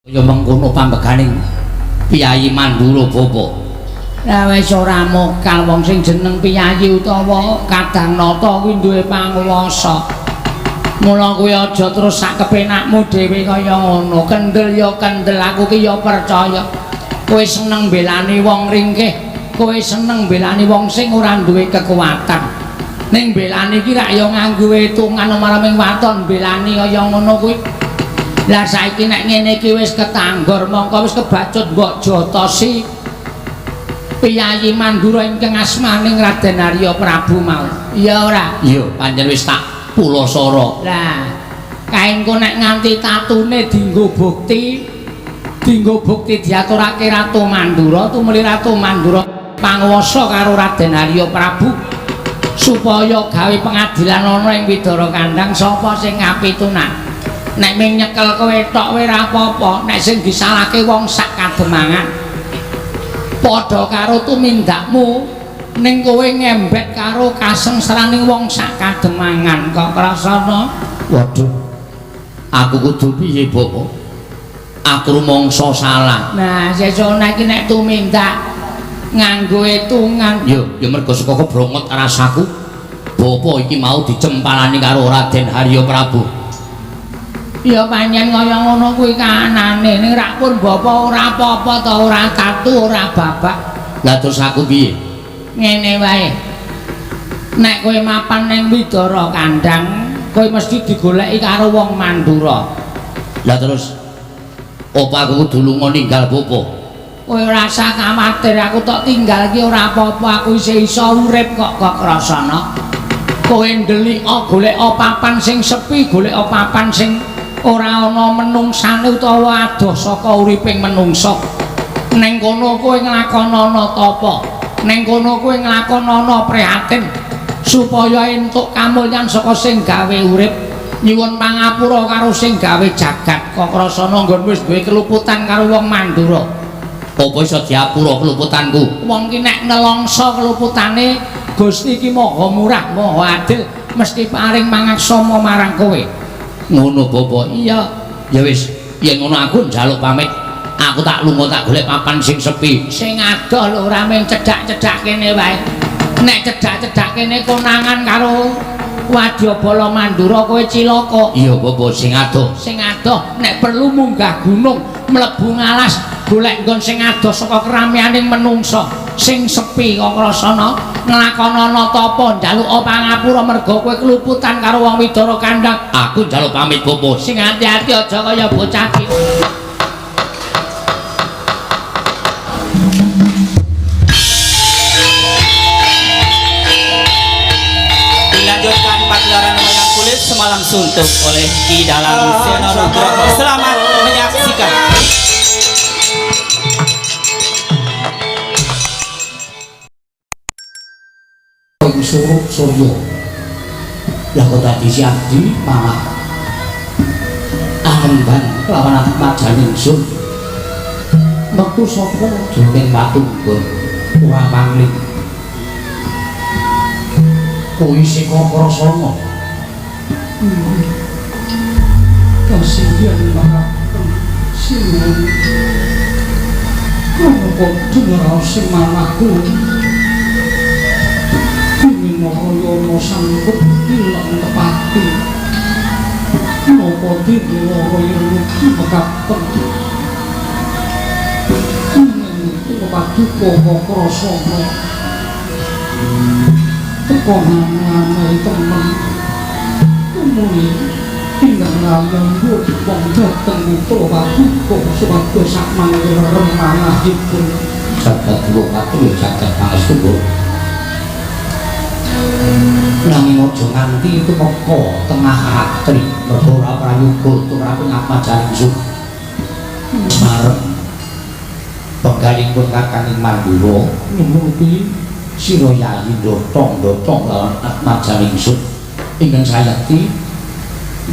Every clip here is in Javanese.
Ya mengkono pambeganing Piyayi Mandura Bapa. Lah wis ora mokal wong sing jeneng piyayi utawa kadang nata kuwi duwe panguwasa. Mula kuwi aja terus sak kepenakmu dhewe kaya ngono. Kendel ya kendel, aku ki ya percaya. Kowe seneng belani wong ringkih, kowe seneng belani wong sing ora duwe kekuatan. Ning belani ki rak ya nganggo hitungan marang waton belani kaya ngono kuwi. Lah saiki nek ngene iki wis ketanggor mongko wis kebacut mbok jotosi Piyayi Mandura ingkang asmaning Raden Arya Prabu mau. Iya ora? Iya, pancen wis tak pulasara. Lah, kae engko nek nganti tatune dienggo bukti, dienggo bukti diaturake Ratu Mandura, tumuli Ratu Mandura panguwasa karo Raden Arya Prabu supaya gawe pengadilan ana ing Widara Kandang sapa sing ngapitunan. Nek ming nyekel kowe tok kowe ora apa-apa, nek sing disalahke wong sak kademangan. Padha karo tumindakmu ning kowe ngembet karo kasengsaraning wong sak kademangan kok krasana. Waduh. Aku kudu piye, Bapak? Aku rumangsa salah. Nah, sesuk nek iki nek tumindak nganggo hitungan. Ya, ya mergo saka kebrongot rasaku. Bapak iki mau dicempalani karo Raden Harya Prabu. Ya pancen kaya ngono kuwi kahanane, ning rak pun bapa ora apa-apa ta, ora tatu ora babak. Lah terus aku piye? Ngene wae. Nek kowe mapan ning Widara Kandang, kowe mesti digoleki karo wong Mandura. Lah terus opo aku kudu lunga ninggal bapa? Kowe ora usah kuwatir, aku tok tinggal iki ora apa-apa, aku isih iso urip kok kok krasana. Kowe ndelik golek papan sing sepi, golek papan sing ora ana menungsane utawa adoh saka uriping menungsa. Ning kono kowe nglakonana tapa, ning kono kowe nglakonana prihatin supaya entuk kamulyan saka sing gawe urip, nyuwun pangapura karo sing gawe jagat. Kok krasana nggon wis duwe keluputan karo wong Mandura. Apa iso diapura keluputanku? Wong ki nek nelongso keluputane Gusti ki maha murah, maha adil, mesti paring mangaksama marang kowe. Ngono Bapak. Iya. Ya wis, yen ngono aku njaluk pamit. Aku tak lunga tak golek papan sing sepi. Sing adoh lho, ora mung cedhak-cedhak kene wae. Nek cedhak-cedhak kene konangan karo Wadyabala Mandura kowe cilaka. Iya Bapak, sing adoh. Sing adoh nek perlu munggah gunung, mlebu ngalas, golek nggon sing adoh saka kerameaning menungsa, sing sepi kok krasana nglakonana tapa njaluk pangapura merga kowe keluputan karo wong Widara Kandang. Aku njaluk pamit Bapak. Sing ati-ati aja kaya bocah iki. Dilanjutkan pagelaran wayang kulit semalam suntuk oleh Ki Dalang Seno Nugroho. Selamat menyaksikan. Ing surup surya. Lah kok dadi si abdi malah anemban lawan atmajaning sun. Metu saka jroning watunggon ora mangling. Kuwi sing krasana. Kasihan makaten sinuwun. Krana padha ngraos manahku. Dene Narayana sanggup ilang tepati. Napa dene Narayana mugi mekaten. Nanging paduka krasana. Teka ngane temen. Tumuli ingkang layang wong dhateng putra paduka supados sak mangke remanahipun. Jagat dewa pati jagat pangestu. Nanging aja nganti tumeka tengah ratri mergo ora prayoga tumrap atmajaning sun. Marem penggalipun Kakang ing Mandura numuruti sira yayi ndotong-ndotong lawan atmajaning sun ingkang sayekti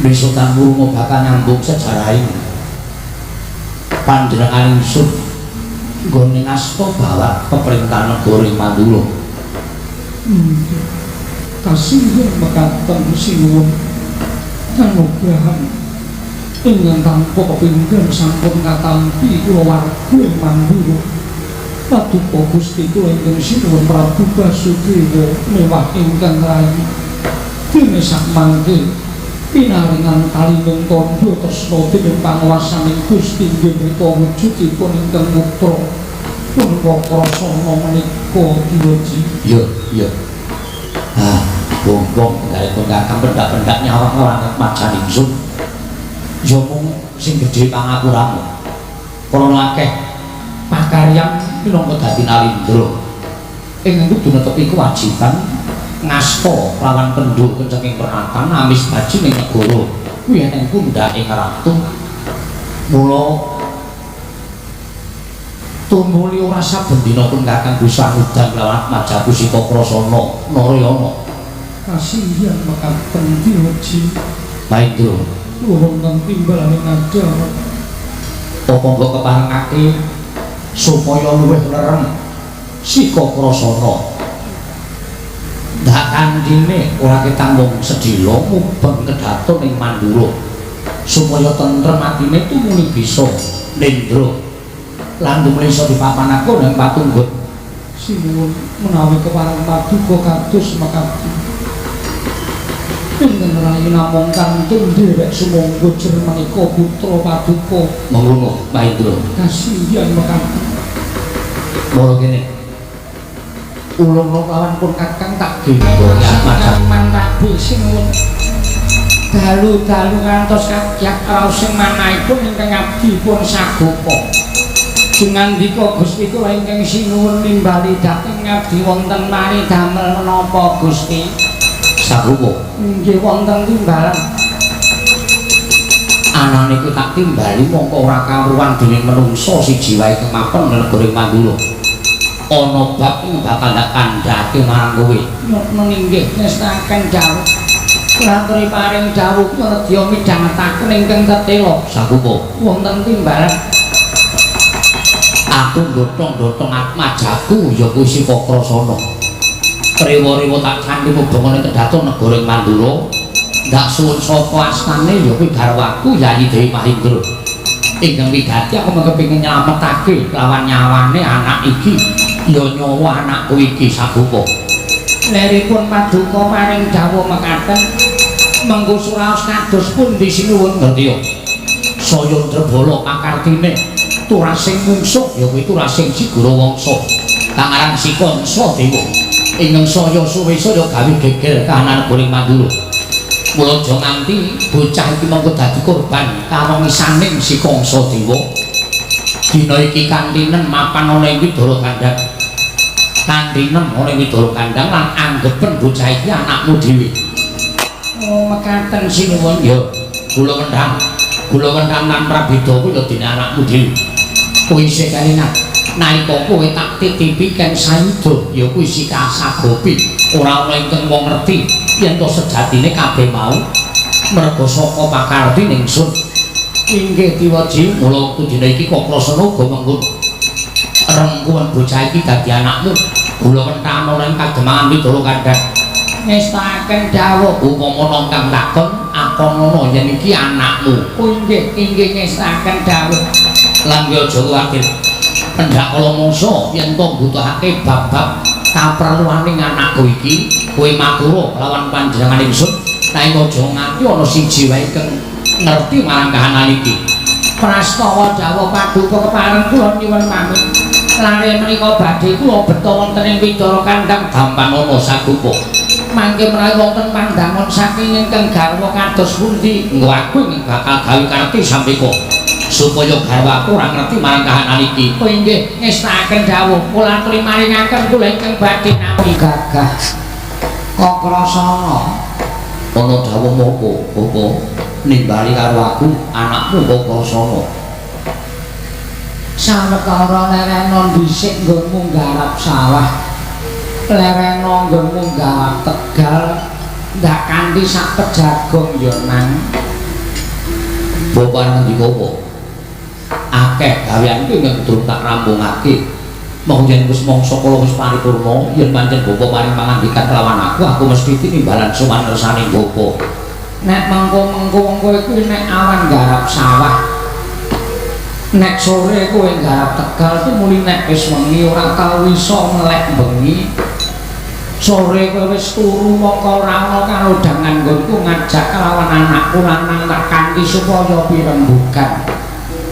besok tan wurunga bakal nyambung sejarahing panjenenganing sun nggone ngasta bawat pemerintahan negara ing Mandura. Kasihan mekaten sinuwun kanugrahan Ingkang tanpa pepindhan sampun katampi kula warga ing Mandura. Paduka Gusti kula ingkang sinuwun Prabu Basudewa mewah ingkang rayi. Dene sakmangke pinaringan kaliming tandha tresna dening panguwasaning Gusti inggih mrika wujudipun ingkang putra pun Kakrasana menika Dewaji. Iya, iya. Ah, wong-wong gawe kakang pendak-pendak nyawang ora majan ingsun. Ya mung sing gedhe pangapuramu. Krana akeh pakaryan minangka dadi nalindra. Ing kudu netepi kewajiban ngasta lawan kendho kencenging pernatan amis baji ning negara. Kuwi eneng pundhake ratu. Mula tumuli ora saben dina pun kakang bisa ngudang lawan Atmajaku si Kakrasana Narayana. Kasihan mekaten Dewaji. Mahendra, kula wonten timbalane ngadhawet. Apa mbok keparengake supaya luwih lereng si Kakrasana? Ndak kandhine ora ketanggung sedhela mubeng kedhaton ing Mandura supaya tentrem atine tumuli bisa nendra lan tumuli iso dipapanake ning patunggut. Sinuwun menawi kepareng paduka kados mekaten. Pinten rayi namung kantun nderek sumangga jer menika putra paduka. Mengkono Mahendra. Kasihan mekaten. Mula kene ulung lawan pun kakang tak gendong Atmaja mantabe sinuwun. Dalu-dalu ngantos kakyak raos sing manahipun ingkang abdi pun sagopa. Jengandika Gusti kula ingkang sinuwun nimbali dhateng ngabdi wonten mari damel menapa Gusti? Sagopa. Inggih wonten timbalan. Anane kuwi tak timbali mongko ora karuwan dening menungsa siji wae kemapen negara Mandura. Ana bab ing bakal tak kandhake marang kowe. Nyuwun inggih ngestaken dawuh. Kula aturi paring dawuh kula nedya midhangetaken ingkang tetela. Sagopa. Wonten timbalan. Aku ndotong-ndotong atmajaku ya kuwi si Kakrasana. Rewa-rewa tak kanthi mubengane kedhaton negara ing Mandura. Ndak suwun saka astane ya kuwi garwaku Yayi Dewi Mahendra. Ingkang wigati aku mung kepengin nyelametake lawan nyawane anak iki. Ya nyawa anakku iki Sagopa. Leripun paduka paring dawuh mekaten mengko suraos kados pundi sinuwun? Ngerti ya. Saya ndrebala pakartine turasing mungsuh ya kuwi turasing Sigara Wangsa kang aran Si Kansa Dewa. Ingkang saya suwe saya gawe geger kahanan negara Mandura. Mula aja nganti bocah iki mengko dadi korban kawengisaning Si Kansa Dewa. Dina iki kantinen mapan ana ing Widara Kandhang. Kantinen ana ing Widara Kandhang lan anggepen bocah iki anakmu dhewe. Oh mekaten sinuwun. Ya, kula wendhang. Kula wendhang lan prabeda kuwi ya dene anakmu dhewe. Kowe isih kelingan nalika kowe tak titipi ken sayuda ya kuwi si Kasagopi. Ora ana ingkang wong ngerti yen to sejatine kabeh mau merga saka pakarti ningsun. Inggih Dewaji, mula dina iki Kakrasana uga mengkono. Rengkuwen bocah iki dadi anakmu. Kula wentang ana ing kademangan Widara Kandhang. Ngestakaken dawuh. Upama ana kang takon, akonono yen iki anakmu. Oh inggih, inggih ngestakaken dawuh. Lan kowe aja kuwatir. Pendak kala mangsa yen to mbutuhake bab-bab kaperluaning anakku iki, kowe matura lawan panjenengan ingsun, nanging aja nganti ana siji wae kang ngerti marang kahanan iki. Prastawa dawuh paduka kepareng kula nyuwun pamit. Lare menika badhe kula beta wonten ing Widara Kandhang. Gampang ana Sagopa. Mangke menawi wonten pandangon saking ingkang garwa kados pundi? Engko aku ing bakal gawe karti sampeka supaya garwaku ora ngerti marang kahanan iki. Oh inggih ngestakaken dawuh. Kula aturi maringaken kula ingkang badhe nampi gagah Kakrasana. Ana dawuh moko, Bapa nimbali karo aku anakmu Kakrasana. Sawetara lerena dhisik nggonmu nggarap sawah, lerena nggonmu nggarap tegal, ndak kanthi sak pejagong ya nang. Bapak ngendika apa? Akeh gaweanku ingkang durung tak rampungake. Monggo yen wis mangsa kula wis paripurna, yen pancen bapa paring pangandikan kelawan aku, aku mesti tinimbalan sowan ngersane bapa. Nek mengko-mengko wong kowe kuwi nek awan garap sawah, nek sore kowe garap tegal tumuli nek wis wengi ora tau iso melek bengi. Sore kowe wis turu mongko ora ana kalodhangan nggonku ngajak kelawan anakku lanang tak kanthi supaya pirembugan.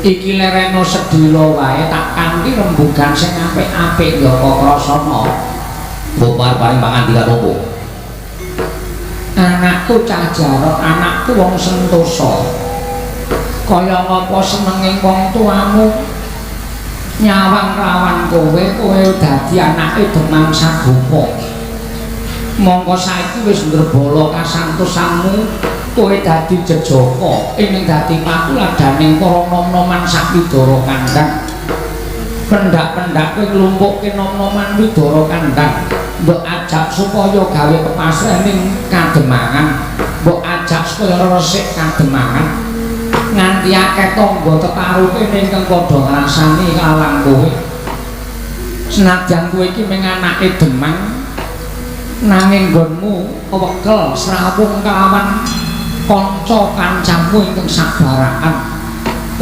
Iki lereno sedhela wae tak kanthi rembugan sing apik-apik ya Kakrasana. Bapak paring pangandika apa? Anakku cah jarot, anakku wong sentosa. Kaya ngapa senenge wong tuamu nyawang rawan kowe, kowe dadi anake Demang Sagopa. Mongko saiki wis ndrebala kasantosanmu, kowe dadi jejaka ing dadi patuladaning para nom-noman sak widara kandhang. Pendak-pendak kowe nglumpukke nom-noman widara kandhang, mbok ajak supaya gawe kepasreh ning kademangan, mbok ajak supaya resik kademangan, nganti akeh tangga tetaru kene ingkang padha ngrasani kalang kowe. Senajan kowe iki mung anake Demang, nanging nggonmu wekel srawung kelawan kanca kancamu ingkang sabarakan.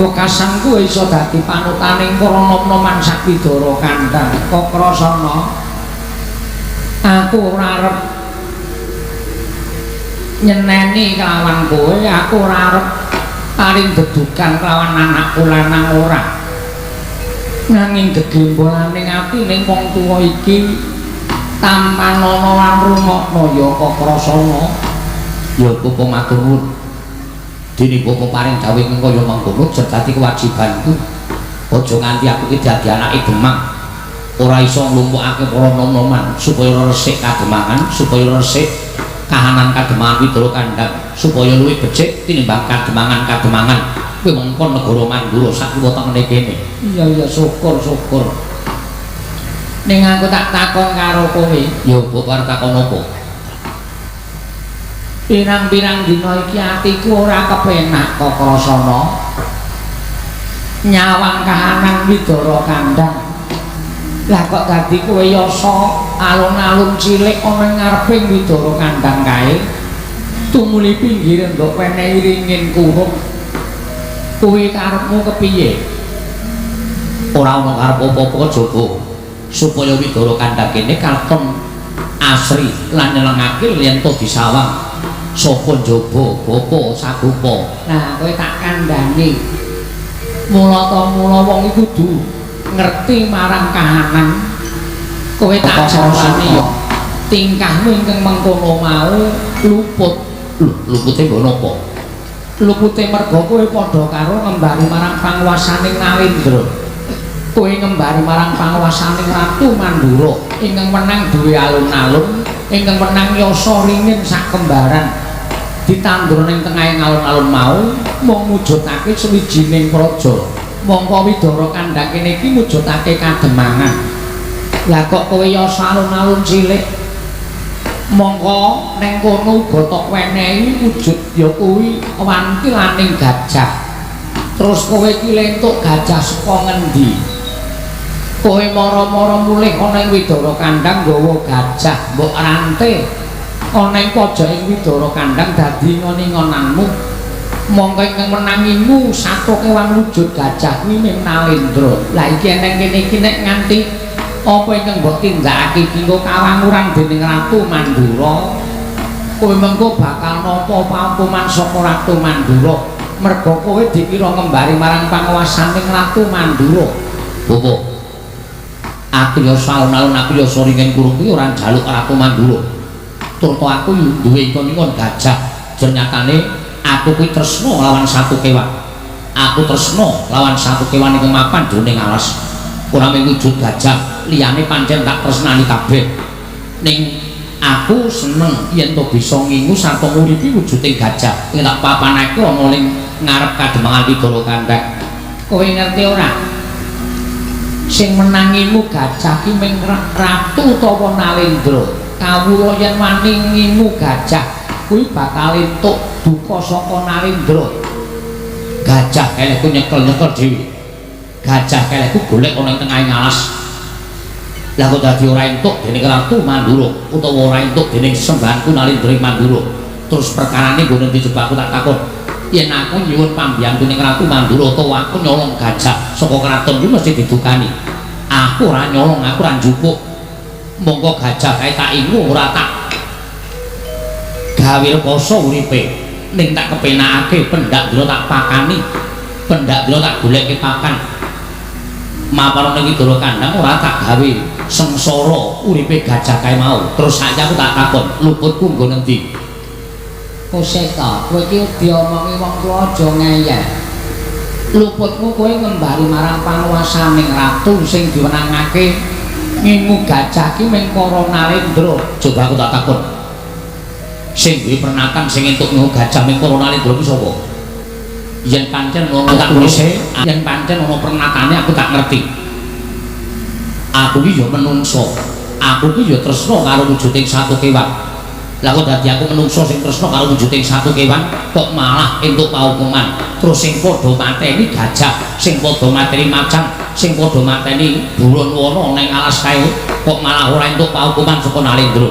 Wekasan kuwe iso dadi panutaning para nom-noman sak widara kandhang. Kakrasana, aku ora arep nyeneni kelawan kowe, aku ora arep paring dedukan kelawan anakku lanang ora. Nanging gegembolane atine wong tuwa iki tampanana lan rungokno ya Kakrasana. Ya Bapak matur nuwun. Dene Bapak paring dawuh ing kaya mengkono dadi kewajibanku. Aja nganti aku iki dadi anake Demang ora iso nglumpukake para nom-noman supaya resik kademangan, supaya resik kahanan kademangan widara kandhang, supaya luwih becik tinimbang kademangan-kademangan kuwi mengkon negara Mandura sak kiwa tengene kene. Iya iya, syukur syukur. Ning aku tak takon karo kowe. Ya Bapak arep takon apa? Pirang-pirang dina iki atiku ora kepenak Kakrasana. Nyawang kahanan widara kandhang. Lah kok dadi kowe yasa alun-alun cilik ana ing ngareping widara kandhang kae. Tumuli pinggire ndok wenehi ringin kurung. Kowe karepmu kepiye? Ora ana karep apa-apa kejaba supaya widara kandhang kene katon asri lan nyenengake yen to disawang saka njaba Bapa Sagopa. Nah, kowe tak kandhani. Mula ta mula wong iku kudu ngerti marang kahanan. Kowe tak jawani ya. Tingkahmu ingkang mengkono mau luput. Lho, lupute nggo napa? Lupute merga kowe padha karo ngembari marang panguwasaning Nalendra. Kowe ngembari marang panguwasaning Ratu Mandura ingkang wenang duwe alun-alun, ingkang wenang yasa ringin sak kembaran. Ditandur ning tengahing alun-alun mau mung mujudake sawijining praja. Mongko widara kandhang kene iki mujudake kademangan. Lah kok kowe yasa alun-alun cilik? Mongko ning kono uga tok wenehi wujud ya kuwi wantilaning gajah. Terus kowe iki lentuk gajah saka ngendi? Kowe mara-mara mulih ana ing widara kandhang nggawa gajah mbok rante ana ing pojoking widara kandhang dadi ngon-ngonanmu. Mongko ingkang menangimu satu kewan wujud gajah kuwi ming Nalendra. Lah iki eneng kene iki nek nganti apa ingkang mbok tindakake iki engko kawanguran dening Ratu Mandura. Kowe mengko bakal nampa pampuman saka Ratu Mandura. Merga kowe dikira ngembari marang panguwasaning Ratu Mandura. Bapak, aku ya alun-alun aku ya ringin kurung kuwi ora njaluk Ratu Mandura. Turta aku duwe ingon-ingon gajah. Jernyatane aku kuwi tresna lawan satu kewan. Aku tresna lawan satu kewan ingkang mapan jroning alas. Ora mung wujud gajah, liyane pancen tak tresnani kabeh. Ning aku seneng yen to bisa ngingu sarta nguripi wujuding gajah. Ing tak papanake ana ning ngarep kademangan widara kandhang. Kowe ngerti ora? Sing menangimu gajah ki ming ratu utawa Nalendra. Kawula yen wani ngingu gajah kuwi bakal entuk duka saka Nalendra. Gajah kelekku nyekel-nyekel dhewe. Gajah kelekku golek ana ing tengahing alas. Lah kok dadi ora entuk dening Ratu Mandura utawa ora entuk dening sembahanku Nalendra ing Mandura. Terus perkarane nggone ndi coba aku tak takon. Yen aku nyuwun pambiyantu ning Ratu Mandura utawa aku nyolong gajah saka kraton kuwi mesti didukani. Aku ora nyolong, aku ora njupuk. Monggo gajah kae tak ingu ora tak gawe rekoso uripe. Ning tak kepenakake, pendak dina tak pakani, pendak dina tak goleke pakan. Mapan ning Widara Kandang ora tak gawe sengsara uripe gajah kae mau. Terus saiki aku tak takon, luputku nggo endi? Koseta, kowe iki diomongi wong tuwa aja ngeyel. Luputmu kowe ngembali marang panguwasaning ratu sing diwenangake ngingu gajah ki ming para Nalendra. Coba aku tak takon. Sing duwe pernatan sing entuk ngingu gajah ming para Nalendra ki sapa? Yen pancen ana tak tulise, yen pancen ana pernatane aku tak ngerti. Aku ki ya menungso. Aku ki ya tresna karo wujuding satu kewan. Lah kok dadi aku menungso sing tresna karo wujuding satu kewan kok malah entuk paukuman. Terus sing padha mateni gajah, sing padha mateni macan, sing padha mateni buron wana ning alas kae kok malah ora entuk paukuman saka Nalendra.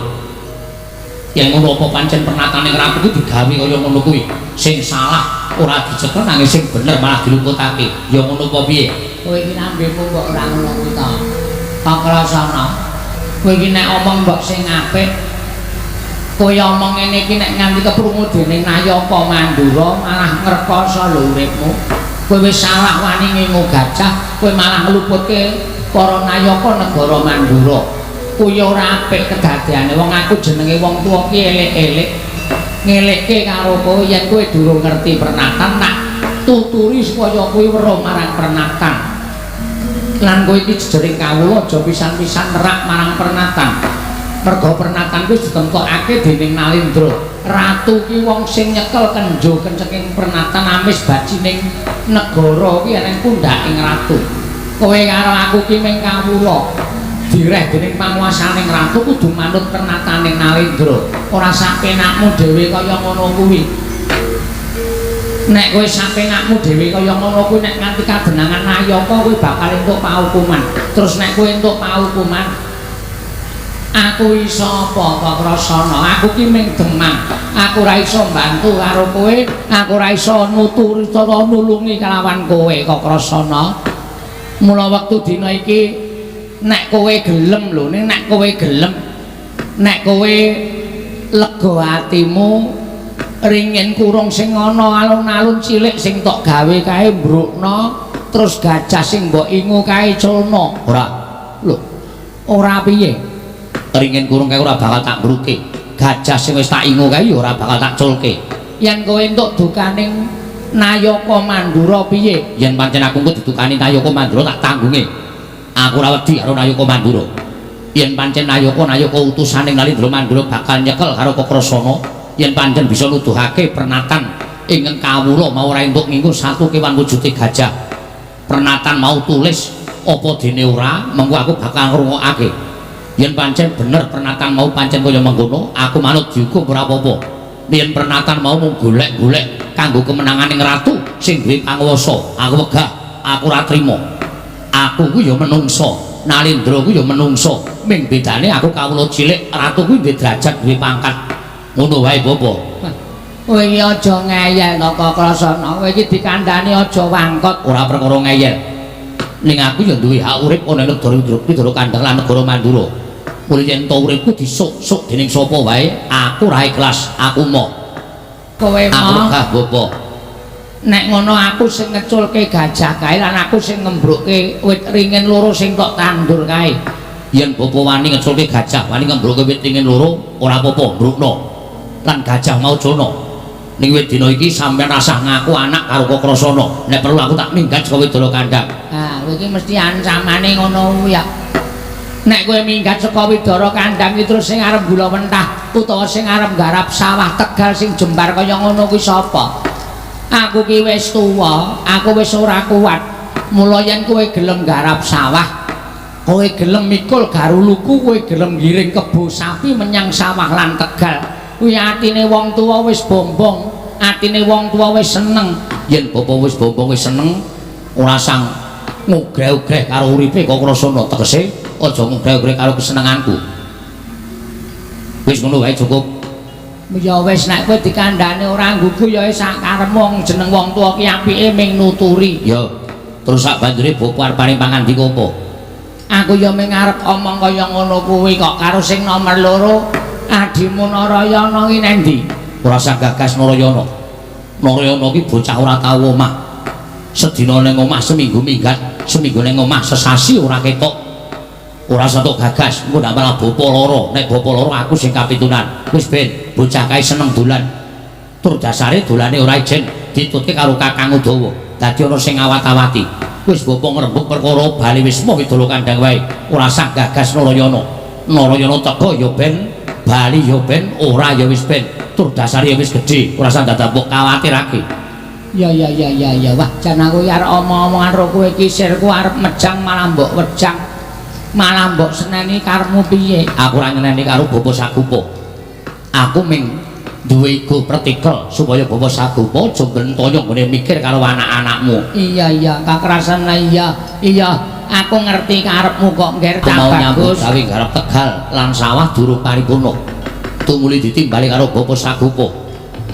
Yen ngono apa pancen pernatane ratu kuwi digawe kaya ngono kuwi? Sing salah ora dicekel nanging sing bener malah diluputake. Ya ngono apa piye? Kowe iki lambemu kok ora ngono kuwi ta. Pakrasana. Kowe iki nek omong mbok sing apik. Kowe omong ngene iki nek nganti keprungu dening Nayaka Mandura malah ngrekoso lho uripmu. Kowe wis salah wani ngingu gajah, kowe malah ngluputke para nayaka negara Mandura. Kuwi ora apik kedadeane wong aku jenenge wong tuwa ki elek-elek. Ngelekke karo kowe yen kowe durung ngerti pernatan tak tuturi supaya kowe weruh marang pernatan. Lan kowe iki jejering kawula aja pisan-pisan nerak marang pernatan. Merga pernatan kuwi ditemtokake dening Nalendra. Ratu ki wong sing nyekel kenjo kencenging pernatan amis bajining negara ki eneng pundhaking ratu. Kowe karo aku ki ming kawula. Direh dening panguwasaning ratu kudu manut pernataning Nalendra. Ora sapenakmu dhewe kaya ngono kuwi. Nek kowe sapenakmu dhewe kaya ngono kuwi nek nganti kadenangan Nayaka kowe bakal entuk paukuman. Terus nek kowe entuk paukuman aku iso apa Kakrasana? Aku ki ming demang. Aku ora iso mbantu karo kowe, aku ora iso nuturi utawa nulungi kelawan kowe Kakrasana. Mula wektu dina iki nek kowe gelem lho, nek kowe gelem, nek kowe lega atimu ringin kurung sing ana alun-alun cilik sing tok gawe kae mbrukna, terus gajah sing mbok ingu kae culna. Ora. Lho, ora piye? Ringin kurung kae ora bakal tak mbruke. Gajah sing wis tak ingu kae ya ora bakal tak culke. Yen kowe entuk dukaning Nayaka Mandura piye? Yen pancen aku engko didukani Nayaka Mandura tak tanggunge. Aku ora wedi karo Nayaka Mandura. Yen pancen Nayaka utusaning Nalendra Mandura bakal nyekel karo Kakrasana, yen pancen bisa nuduhake pernatan ingkang kawula mau ora entuk ngingu satu kewan wujude gajah. Pernatan mau tulis apa dene ora, mengko aku bakal ngrungokake. Yen pancen bener pernatan mau pancen kaya mengkono, aku manut dihukum ora apa-apa. Yen pernatan mau mung golek-golek kanggo kemenanganing ratu sing duwe panguwasa, aku wegah, aku ora trima. Aku kuwi ya menungsa, Nalendra kuwi ya menungsa. Ming bedane aku kawula cilik, ratu kuwi duwe derajat, duwe pangkat. Ngono wae, Bapak. Kowe iki aja ngeyel to Kakrasana. Kowe iki dikandhani aja wangkot. Ora perkara ngeyel. Ning aku ya duwe hak urip ana ing negara Widara Kandang lan negara Mandura. Mulih yen to uripku disuk-suk dening sapa wae, aku ora ikhlas, aku moh. Kowe Aku moh. wegah, Bapak. Nek ngono aku sing ngeculke gajah kae lan aku sing ngembrukke wit ringin loro sing tok tandur kae. Yen Bapak wani ngeculke gajah, wani ngembrukke wit ringin loro, ora apa-apa, mbrukno. Lan gajah mau culna. Ning wit dina iki sampeyan rasah ngaku anak karo Kakrasana. Nek perlu aku tak minggat saka Widara Kandang. Ah, kowe iki mesti ancamane ngono kuwi ya. Nek kowe minggat saka Widara Kandang iki terus sing arep gula mentah utawa sing arep garap sawah Tegal sing jembar kaya ngono kuwi sapa? Aku ki wis tuwa, aku wis ora kuat. Mula yen kowe gelem garap sawah, kowe gelem mikul garuluku, kowe gelem ngiring kebo sapi menyang sawah lan Tegal. Kuwi atine wong tuwa wis bombong, atine wong tuwa wis seneng. Yen bapa wis bombong wis seneng, ora sang ngugreh-ugreh karo uripe Kakrasana, tegese aja ngugreh-ugreh karo kesenenganku. Wis ngono wae cukup. Ya wis nek kowe dikandhane ora nggugu ya wis sak karepmu wong jeneng wong tuwa ki apike ming nuturi. Ya. Terus sak banjure bapa arep paring pangandika apa? Aku ya ming arep omong kaya ngono kuwi kok karo sing nomor loro adimu Narayana ki nang ndi? Ora usah gagas Narayana. Narayana ki bocah ora tau omah. Sedina ning omah seminggu minggat, seminggu ning omah sesasi ora ketok. Ora sentuk gagas, engko ndak malah bapa lara. Nek bapa lara aku sing kapitunan. Wis ben, bocah kae seneng dolan. Tur dasare dolane ora ijen ditutke karo Kakang Udawa. Dadi ana sing ngawat-awati. Wis bapa ngrembug perkara bali wisma Widara Kandhang wae. Ora sah gagas Narayana. Narayana teka ya ben, bali ya ben, ora ya wis ben. Tur dasare ya wis gedhe, ora usah dadak mbok kawatirake. Ya ya ya ya ya. Wah, jan aku arep omong-omongan karo kowe iki sirku arep mejang malah mbok wejang. Malah mbok seneni karepmu piye? Aku ora nyeneni karo Bapa Sagupa. Aku ming duwe ego pretikel supaya Bapa Sagupa aja gentaya nggone mikir karo anak-anakmu. Iya iya, kakrasan iya. Iya, aku ngerti karepmu kok ngger Aku mau nyambut bagus. gawe garap tegal lan sawah durung paripurna. Tumuli ditimbali karo Bapa Sagupa.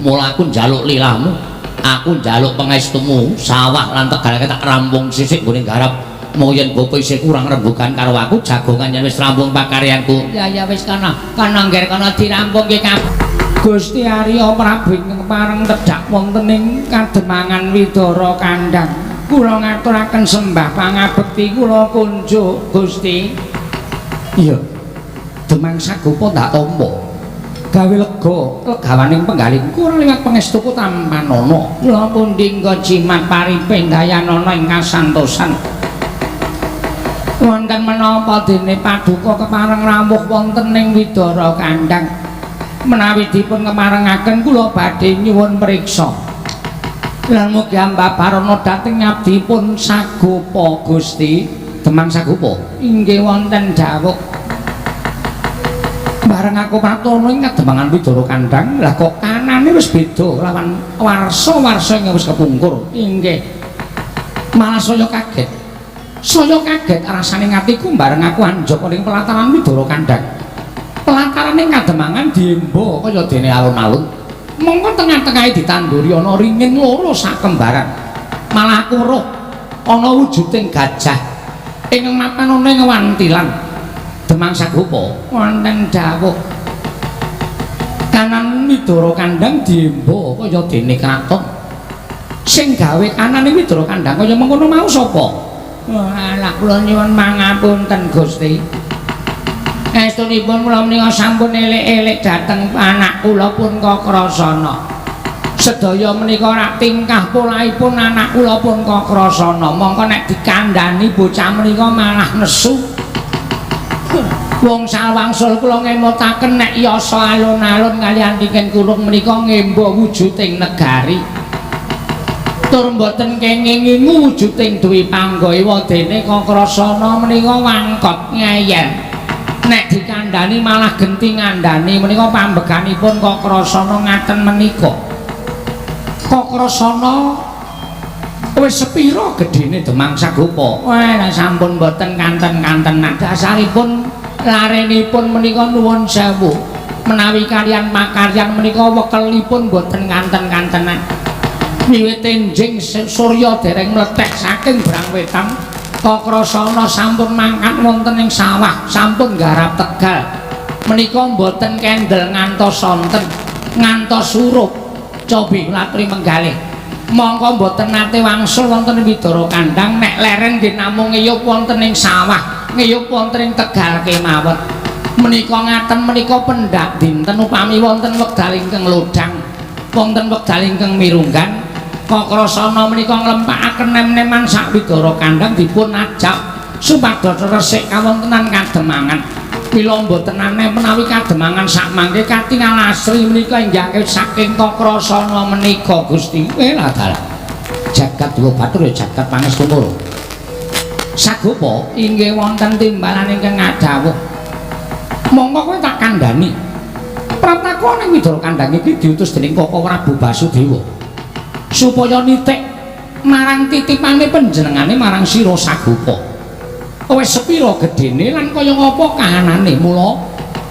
Mula aku njaluk lilahmu, aku njaluk pangestumu, sawah lan tegal tak rampung sisik nggone garap. Mau yen bapa isih kurang rembugan karo aku, jagongan yen wis rampung pakaryanku. Ya ya wis kana, kana ngger kana dirampungke kabeh. Gusti Arya Prabu ingkang pareng tedhak wonten ing Kademangan Widara Kandhang. Kula ngaturaken sembah pangabekti kula kunjuk Gusti. Iya. Demang Sagupa ndak tampa. Gawe lega legawaning penggalihku ora liwat pangestuku tampanana. Kula pundi nggo jimat pariping dayanana ing kasantosan. Wonten menapa dene paduka kepareng rawuh wonten ing Widara Kandhang. Menawi dipun kemarengaken kula badhe nyuwun priksa. Lan mugi ambabarana dhateng abdipun Sagupa Gusti. Demang Sagupa, Inggih wonten dawuh. Bareng aku pratono ing Kademangan Widara Kandhang, lah kok kanane wis beda lawan warsa-warsa ing wis kepungkur. Inggih. Malah saya kaget. Saya kaget rasane atiku bareng aku anjaka ning pelataran Widara Kandhang. Pelantarane Kademangan diemba kaya dene alun-alun. Mongko tengah-tengahe ditanduri ana ringin loro sak kembaran. Malah aku weruh ana wujuding gajah ing mapan ana ing wantilan. Demang Sagupa Wonten dawuh. Kanan Widara Kandhang diemba kaya dene kraton. Sing gawe kanane Widara Kandhang kaya mengkono mau sapa? Alah kula nyuwun mangapunten Gusti. Estunipun kula menika sampun elek-elek dhateng anak kula pun Kakrasana. Sedaya menika rak tingkah polahipun anak kula pun Kakrasana. Mongko nek dikandhani bocah menika malah nesu. Wong sawangsul kula ngemutaken nek yasa alun-alun kaliyan tiken kurung menika ngemba wujuding negari. Tur mboten kenging ngingu wujuding Dwi Panggawa dene Kakrasana menika wangkot ngeyel. Nek dikandhani malah genti ngandhani menika pambeganipun Kakrasana ngaten menika. Kakrasana wis sepira gedhene Demang Sagupa? Wah, sampun mboten kanten-kantenan. Dasaripun larenipun menika nuwun sewu. Menawi kaliyan makaryan menika wekelipun mboten kanten-kantenan. Wiwit enjing surya dereng mlethek saking Brang Wetan, Kakrasana sampun mangkat wonten ing sawah, sampun nggarap tegal. Menika mboten kendel ngantos sonten, ngantos surup. Cobi latri menggalih. Mongko mboten nate wangsul wonten Widara Kandhang, nek leren nggih namung ngeyup wonten ing sawah, ngeyup wonten ing tegal kemawon. Menika ngaten menika pendak dinten upami wonten wekdal ingkang lodhang, wonten wekdal ingkang mirunggan. Kakrasana menika nglempakaken nem-neman sak Widara Kandhang dipun ajak supados resik kawontenan Kademangan. Mila mboten aneh menawi Kademangan sakmangke katingal asri menika inggih saking Kakrasana menika Gusti. Lah dalah. Jagat Dewa Bathara ya jagat pangestu loro. Sagupa Inggih wonten timbalan ingkang ngadhawuh. Mongko kowe tak kandhani. Prataku ning Widara Kandhang iki diutus dening Koko Prabu Basudewa supaya nitik marang titipane panjenengane marang sira Sagupa. Wis sepira gedhene lan kaya ngapa kahanane? Mula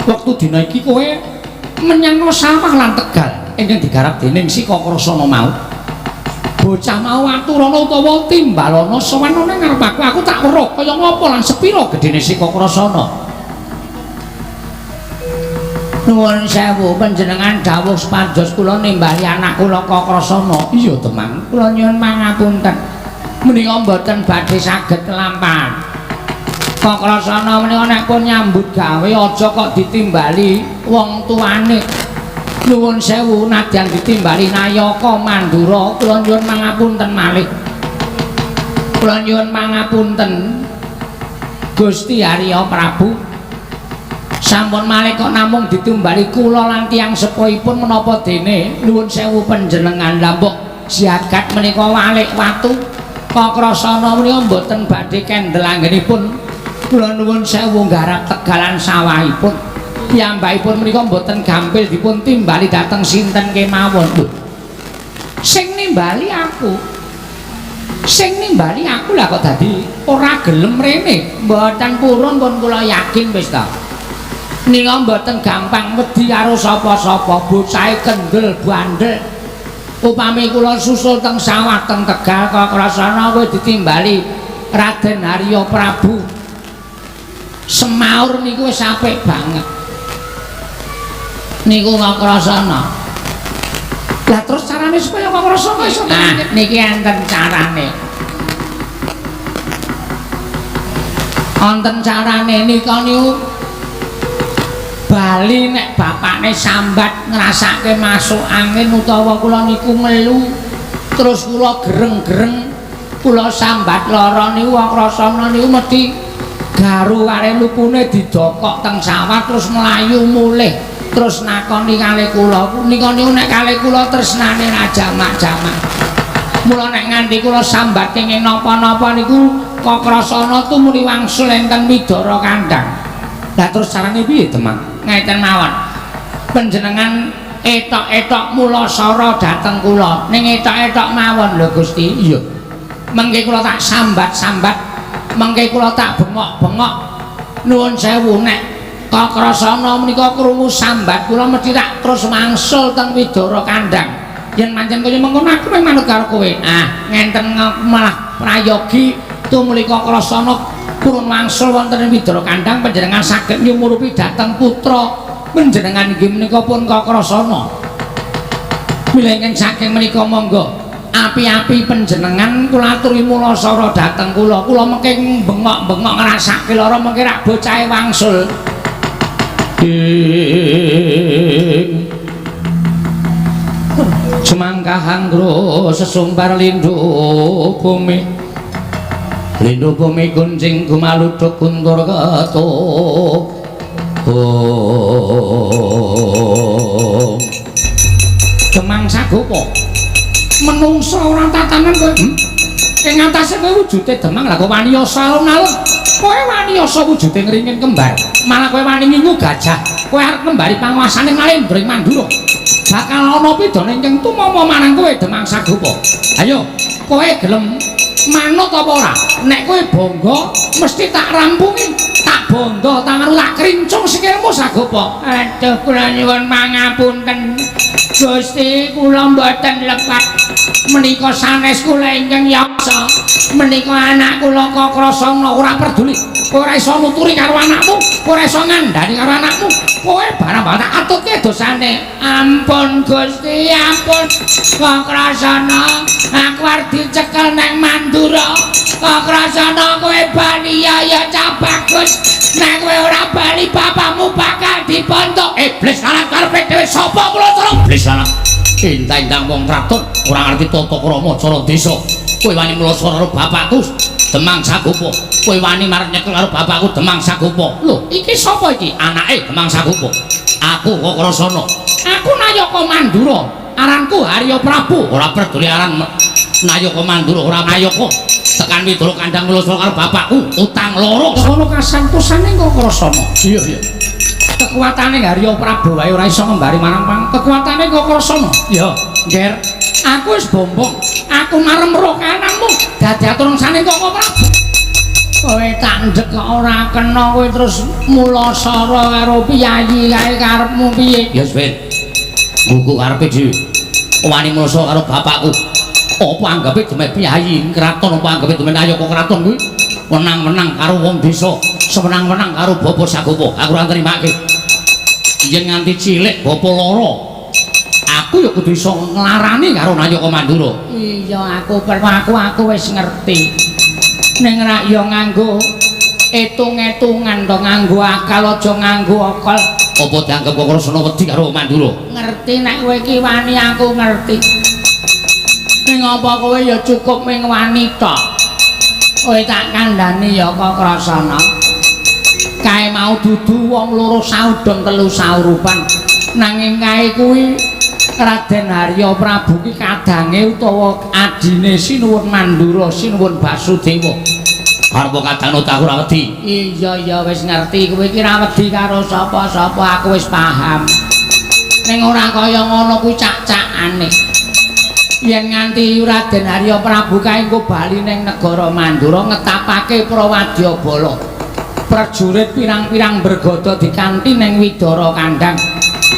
wektu dina iki kowe Menyang sawah lan tegal ingkang digarap dening si Kakrasana mau. Bocah mau aturana utawa timbalana sowanana ngarep aku, aku tak weruh kaya ngapa lan sepira gedene si Kakrasana. Nuwun sewu panjenengan dawuh supados kula nimbali anak kula Kakrasana. Iya, Demang, kula nyuwun pangapunten. Menika mboten badhe saged kelampahan. Kakrasana menika nek pun nyambut gawe aja kok ditimbali wong tuane. Nuwun sewu nadyan ditimbali Nayaka Mandura, kula nyuwun pangapunten malih. Kula nyuwun pangapunten Gusti Arya Prabu. Sampun malih kok namung ditimbali kula lan tiyang sepuhipun menapa dene nuwun sewu panjenengan. Lah mbok jagat menika walik watu. Kakrasana menika mboten badhe kendel anggenipun kula nuwun sewu nggarap tegalan sawahipun. Piyambakipun menika mboten gampil dipun timbali dhateng sinten kemawon. Lho, sing nimbali aku. Sing nimbali aku lah kok dadi ora gelem rene. Mboten purun pun kula yakin wis ta. Nika mboten gampang wedi karo sapa-sapa, bocahe kendel bandel. Upami kula susul teng sawah teng Tegal Kakrasana kowe ditimbali Raden Arya Prabu. Semaur niku wis apik banget. Niku Kakrasana. Lah terus carane supaya Kakrasana iso nah, niki enten carane. Wonten carane nika niku bali nek bapakne sambat ngrasake masuk angin utawa kula niku ngelu terus kula gereng-gereng kula sambat lara niku Kakrasana niku mesti garu kare lupune didokok teng sawah terus mlayu mulih terus nakoni kalih kula nika niku nek kalih kula tresnane ra jamak-jamak. Mula nek nganti kula sambat kenging napa-napa niku Kakrasana tumuli wangsul enten Widara Kandhang. Lah terus carane piye, Demang? Ngeten mawon. Panjenengan etok-etok mulasara dhateng kula. Ning etok-etok mawon lho Gusti. Iya. Mengke kula tak sambat-sambat, mengke kula tak bengok-bengok. Nuwun sewu nek Kakrasana menika krungu sambat kula mesti tak terus wangsul teng Widara Kandhang. Yen pancen kaya mengkono aku manut karo kowe. Ah, ngenten malah prayogi tumuli Kakrasana purun wangsul wonten ing Widara Kandhang panjenengan saged nyumurupi dhateng putra panjenengan inggih menika pun Kakrasana. Mila ingkang saking menika monggo api-api panjenengan kula aturi mulasara dhateng kula. Kula mengke bengok-bengok ngrasake lara mengke rak bocahe wangsul. Ing Semangka hanggro sesumbar lindu bumi. Lindu bumi kuncing gumaluduk guntur ketuk. Oh. Demang Sagopa. Menungsa ora tatanan kowe. Ing atase kowe wujude Demang lah kok wani yasa alun-alun. Kowe wani yasa wujude ngringin kembar. Malah kowe wani ngingu gajah. Kowe arep ngembari panguasane Ngalendra ing Mandura. Bakal ana pidana ingkang tumama marang kowe Demang Sagopa. Ayo, kowe gelem manut apa ora? Nek kowe bangga mesti tak rampungi, tak bondo tanganmu tak krincung sikilmu Sagopa. Aduh, kula nyuwun pangapunten Gusti, kula mboten lepat. Menika sanes kula ingkang yasa. Menika anak kula Kakrasana ora peduli. Kowe ora iso nuturi karo anakmu, kowe ora iso ngandhani karo anakmu. Kowe barang tak atutke dosane. Ampun Gusti, ampun. Kakrasana, aku arep dicekel nang Mandura. Kakrasana kowe bali ya ya cah bagus. Nek kowe ora bali bapakmu bakal dipontok. Iblis lanang karepe dhewe sapa kula cara? Iblis lanang. Intang-intang wong kraton ora ngerti tata krama cara desa. Kowe wani mlosor karo bapakku Demang Sagopa. Kowe wani marep nyekel karo bapakku Demang Sagopa. Lho, iki sapa iki? Anake Demang Sagopa. Aku Kakrasana. Aku Nayaka Mandura. Aranku Harya Prabu. Ora peduli aran Nayaka Mandura ora Nayaka. Tekan Widara Kandhang mlosor karo bapakku utang loro. Ngono kasantosane Kakrasana. Iya, iya. Kekuatane Harya Prabu wae ora iso ngembari marang pang. Kekuatane Kakrasana. Ya, Nger. Aku wis bombong. Aku marem roh kananmu. Dadi aturungsane Koko Prabu. Kowe tak ndek kok ora kena, kowe terus mulasara karo piyayi kae karepmu piye? Ya wis ben. Nggugu karepe dhewe. Wani mulasara karo bapakku. Apa anggape demeh piyayi kraton, apa anggape demeh nayaka kraton kuwi wenang-wenang karo wong desa, sewenang-wenang karo Bapa Sagopa. Aku ora nrimake. Yen nganti cilik bapa lara, aku ya kudu iso nglarani karo Nayaka Mandura. Iya, aku perlu aku wis ngerti. Ning rak ya nganggo etung-etungan to, nganggo akal aja nganggo akal. Apa dianggep kok Kresna wedi karo Mandura? Ngerti nek kowe iki wani, aku ngerti. Ning apa kowe ya cukup ming wani tok? Kowe tak kandhani ya kok Krasana. Kae mau dudu wong loro saudon telu saurupan. Nanging kae kuwi Raden Harya Prabu ki kadange utawa adine Sinuwun Mandura, Sinuwun Basudewa. Arep kadang aku ora wedi. Iya ya wis ngerti kowe iki ora wedi karo sapa-sapa, aku wis paham. Ning ora kaya ngono kuwi cak-cakane. Yen nganti Raden Harya Prabu kae engko bali ning negara Mandura ngetapake Prawadyabala. Prajurit pirang-pirang bergodo dikanti ning Widara Kandang.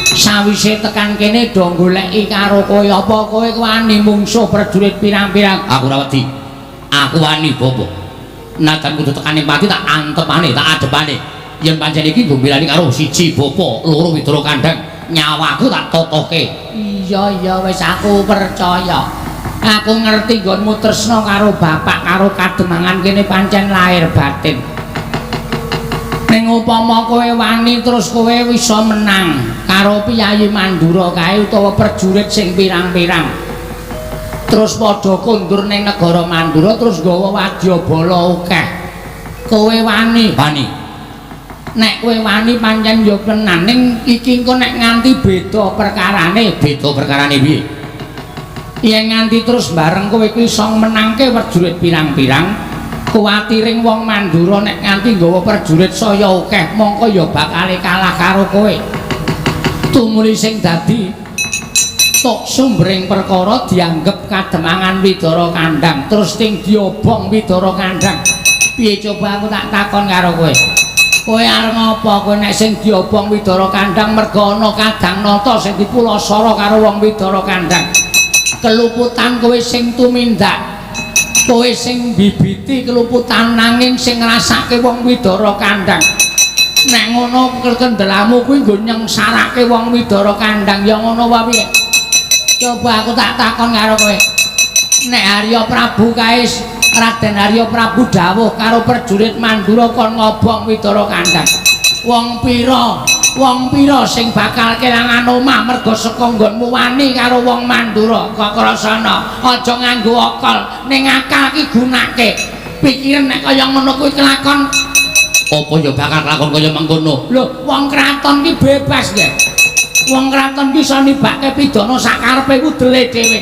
Sawise tekan kene do goleki karo kowe, apa kowe wani mungsuh prajurit pirang-pirang? Aku ora wedi. Aku wani, Bapak. Najan kudu tekane mati tak antepane, tak adepane. Yen pancen iki nggo mbelani karo siji bapa, loro Widara Kandang, nyawaku tak totohke. Iya iya wis aku percaya. Aku ngerti nggonmu tresna karo bapak karo kademangan kene pancen lahir batin. Ning upama kowe wani terus kowe iso menang karo piyayi Mandura kae utawa prajurit sing pirang-pirang. Terus padha kondur ning negara Mandura terus nggawa wadyabala akeh. Kowe wani? Wani. Nek kowe wani pancen ya tenan, ning iki engko nek nganti beda perkarane. Beda perkarane piye? Yen nganti terus bareng kowe kuwi iso menangke prajurit pirang-pirang, kuwatiring wong Mandura nek nganti nggawa prajurit saya akeh, mongko ya bakale kalah karo kowe. Tumuli sing dadi tok sumbering perkara dianggep kademangan Widara Kandang, terus ting diobong Widara Kandang. Piye coba aku tak takon karo kowe? Kowe arep ngapa kowe nek sing diobong Widara Kandang merga ana Kadang Nata sing dipulasara karo wong Widara Kandang? Keluputan kowe sing tumindak, kowe sing bibiti keluputan nanging sing ngrasake wong Widara Kandang. Nek ngono kendelamu kuwi nggo nyengsarake wong Widara Kandang, ya ngono wae piye? Coba aku tak takon karo kowe. Nek Harya Prabu kae Raden Harya Prabu dawuh karo prajurit Mandura kon ngobong Widara Kandang. Wong pira? Wong pira sing bakal kelangan omah merga saka nggonmu wani karo wong Mandura? Kok Krasana aja nganggo akal, ning akal ki gunake. Pikiran nek kaya ngono kuwi kelakon apa ya bakal kelakon kaya mengkono? Lho, wong kraton ki bebas nggih. Wong kraton ki iso nibake pidana sakarepe udele dhewe.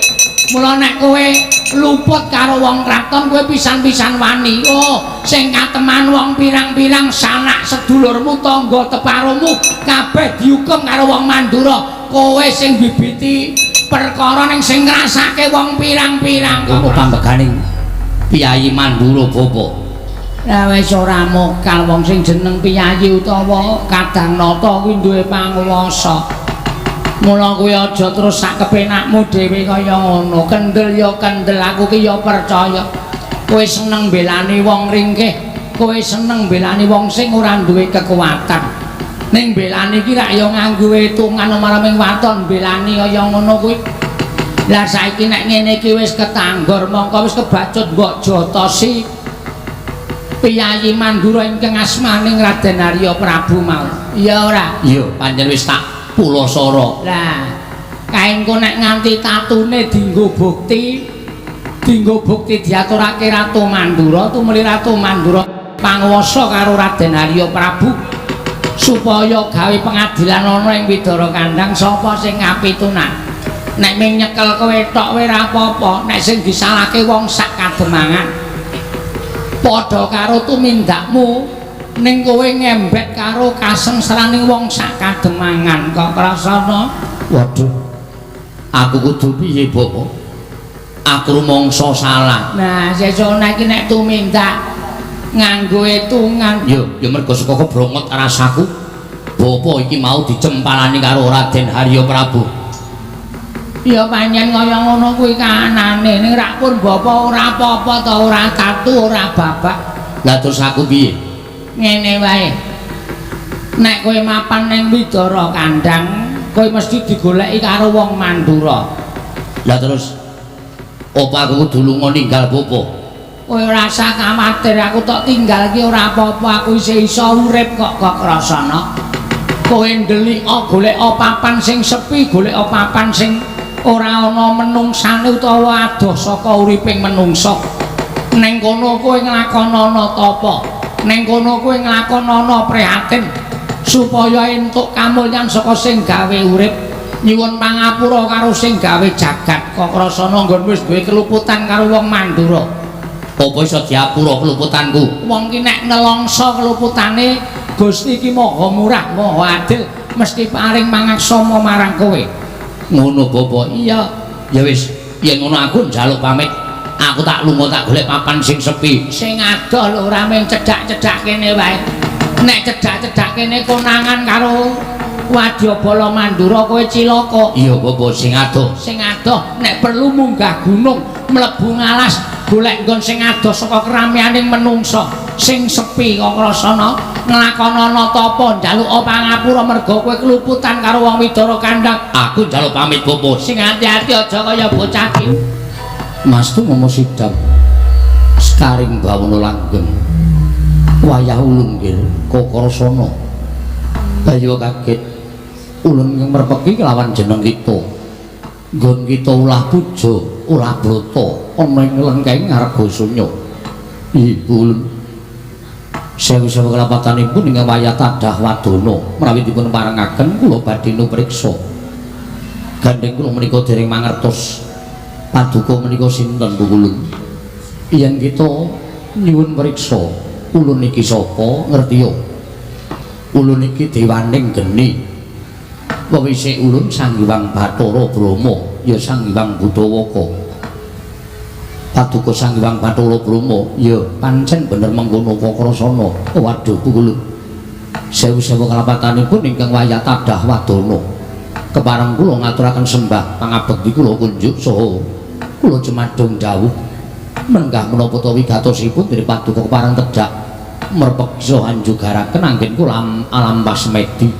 Mula nek kowe luput karo wong kraton kowe pisan-pisan wani. Oh, sing kateman wong pirang-pirang sanak sedulurmu, tangga teparumu kabeh dihukum karo wong Mandura. Kowe sing bibiti perkara ning sing ngrasake wong pirang-pirang. Ngono pambeganing piyayi Mandura, Bapak. Lah wis ora mokal wong sing jeneng piyayi utawa Kadang Nata kuwi duwe panguwasa. Mula kuwi aja terus sak kepenakmu dhewe kaya ngono. Kendel ya kendel, aku ki ya percaya. Kowe seneng belani wong ringkih, kowe seneng belani wong sing ora duwe kekuatan. Ning belani ki rak ya nganggo hitungan marang waton belani kaya ngono kuwi. Lah saiki nek ngene iki wis ketanggor, mongko wis kebacut mbok jotosi piyayi Mandura ingkang asmaning Raden Harya Prabu mau. Iya ora? Iya, pancen wis tak pulasara. Lah, kae engko nek nganti tatune dienggo bukti, dienggo bukti diaturake Ratu Mandura, tumuli Ratu Mandura panguwasa karo Raden Harya Prabu supaya gawe pengadilan ana ing Widara Kandang sapa sing ngapitunan. Nek ming nyekel kowe tok kowe ora apa-apa, nek sing disalahke wong sak kademangan. Padha karo tumindakmu ning kowe ngembek karo kasengsaraning wong sak kademangan kok krasana. Waduh, aku kudu piye, Bapak? Aku rumangsa salah. Nah, sesuk iki nek tumindak Nganggo hitungan. Ya, ya mergo saka kebrongot rasaku. Bapa iki mau dicempalani karo Raden Harya Prabu. Ya pancen kaya ngono kuwi kahanane. Ning rak pun bapa ora apa-apa ta, ora tatu, ora babak. Lah terus aku piye? Ngene wae. Nek kowe mapan ning Widara Kandang, kowe mesti digoleki karo wong Mandura. Lah terus apa aku kudu lunga ninggal bapa? Kowe ora usah kuwatir, aku tok tinggal iki ora apa-apa, aku isih iso urip kok kok krasana. Kowe ndelik golek papan sing sepi, golek papan sing ora ana menungsane utawa adoh saka uriping menungsa. Ning kono kowe nglakonana tapa, ning kono kowe nglakonana prihatin supaya entuk kamulyan saka sing gawe urip. Nyuwun pangapura karo sing gawe jagat. Kok krasana nggon wis duwe keluputan karo wong Mandura. Apa iso diapura keluputanku? Wong ki nek nelongso keluputane Gusti ki maha murah, maha adil, mesti paring mangaksama marang kowe. Ngono bapa? Iya. Ya wis, yen ngono aku njaluk pamit. Aku tak lunga tak golek papan sing sepi. Sing adoh lho, ora mung cedhak-cedhak kene wae. Nek cedhak-cedhak kene konangan karo Wadyabala Mandura kowe cilaka. Iya bapa, sing adoh. Sing adoh nek perlu munggah gunung, mlebu ngalas, golek nggon sing adoh saka kerameaning menungsa, sing sepi kok krasana nglakonana tapa, njaluk pangapura merga kowe keluputan karo wong Widara Kandang. Aku njaluk pamit bapa. Sing ati-ati aja kaya bocah iki. Mas tu momo sidam sekaring bawono langgeng wayah ulun nggih Kokrasana. Ayo kaget ulun ingkang merpeki kelawan jeneng kita. Nggon kita ulah puja, ulah brata ana ing lengkeng ngarga sunya. Ibu ulun sewu-sewu kelapatanipun ingkang wayah tadah wadana menawi dipun parengaken kula badhe nupriksa. Gandeng kula menika dereng mangertos paduka menika sinten Bu ulun. Yen kita nyuwun priksa ulun iki sapa ngertiya. Ulun iki dewaning geni. Wewise ulun Sang Hyang Bathara Brahma, ya Sang Hyang Budawaka. Paduka Sang Hyang Bathara Brahma, ya pancen bener mengkono Kakrasana. Waduh Bu ulun. Sewu-sewu kalapatanipun ingkang wayah tadah wadana. Kepareng kula ngaturaken sembah pangabekti kula kunjuk saha kula jemadung dawuh menggah menapa ta wigatosipun dene paduka kepareng tedhak merpeksa anjugaraken anggen kula alam semedi.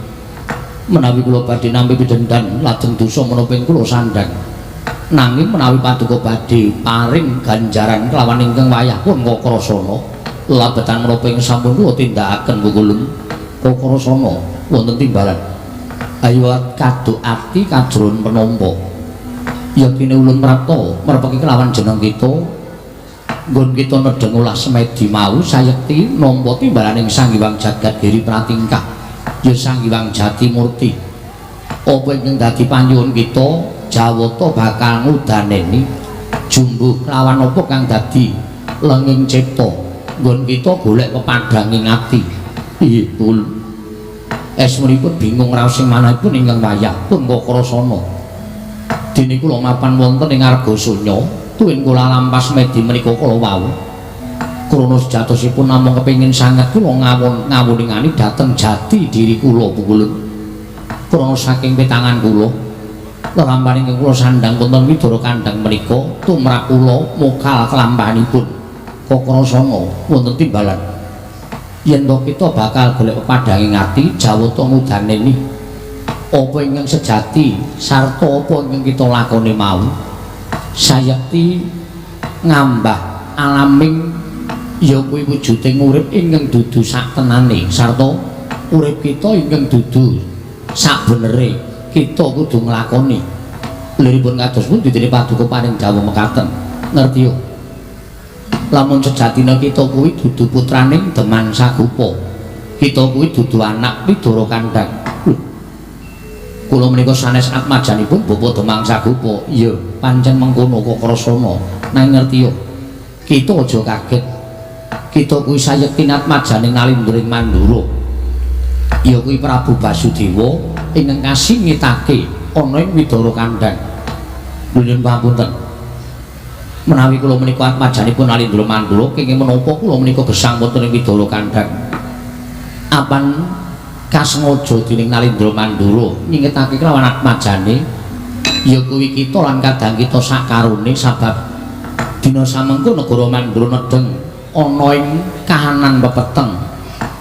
Menawi kula badhe nampi pidhendan lajeng dosa menapa ing kula sandhang. Nanging menawi paduka badhe paring ganjaran kelawan ingkang wayah pun Kakrasana labetan menapa ing sampun kula tindakaken kukulun Kakrasana wonten timbalan. Ayo kaduk ati kajron penampa. Yektine ulun prapta merpeki kelawan jeneng kita. Nggon kita nedheng olah semedi mau sayekti nampa timbalaning Sang Hyang Jagat Giri Pratingkah ya Sang Hyang Jatimurti. Apa ingkang dadi panyuwun kita Jawata bakal ngudaneni jumbuh lawan apa kang dadi lenging cipta. Nggon kita golek pepadhanging ati. Iya betul. Esmuripun bingung raos sing manahipun ingkang wayah pun Kakrasana. Dene kula mapan wonten ing Arga Sunya, tuwin kula lampas medi menika kala wau. Krana sejatosipun namung kepengin sanget kula ngawon ngawuningani dhateng jati diri kula pukulun. Krana saking petangan kula lelampahan ingkang kula sandhang wonten Widara Kandang menika tumrap kula mokal kelampahanipun Kakrasana wonten timbalan. Yen to kita bakal golek pepadhanging ati Jawata ngudaneni apa ingkang sejati sarta apa ingkang kita lakoni mau sayekti ngambah alaming ya kuwi wujuding urip ingkang dudu saktenane sarta urip kita ingkang dudu sakbenere kita kudu nglakoni. Liripun kados pundi dene paduka paring dawuh mekaten ngerti yo. Lamun sejatine kita kuwi dudu putraning Deman Sagupa. Kita kuwi dudu anak Widara Kandang. Kula menika sanes atmajanipun Bapak Demang Sagupa. Iya, pancen mengkono Kakrasana. Nanging ngerti yo. Kita aja kaget. Kita kuwi sayekti atmajaning Nalindring Mandura. Ya kuwi Prabu Basudewa ingkang kasingitake ana ing Widara Kandang. Nyuwun pangapunten. Menawi kula menika atmajanipun Nalindra Mandura kenging menapa kula menika gesang wonten ing Widara Kandhang. Apan kasengaja dening Nalindra Mandura nyingetake kelawan atmajane ya kuwi kita lan kadang kita sakarone sabab dina samengko negara Mandura nedheng ana ing kahanan pepeteng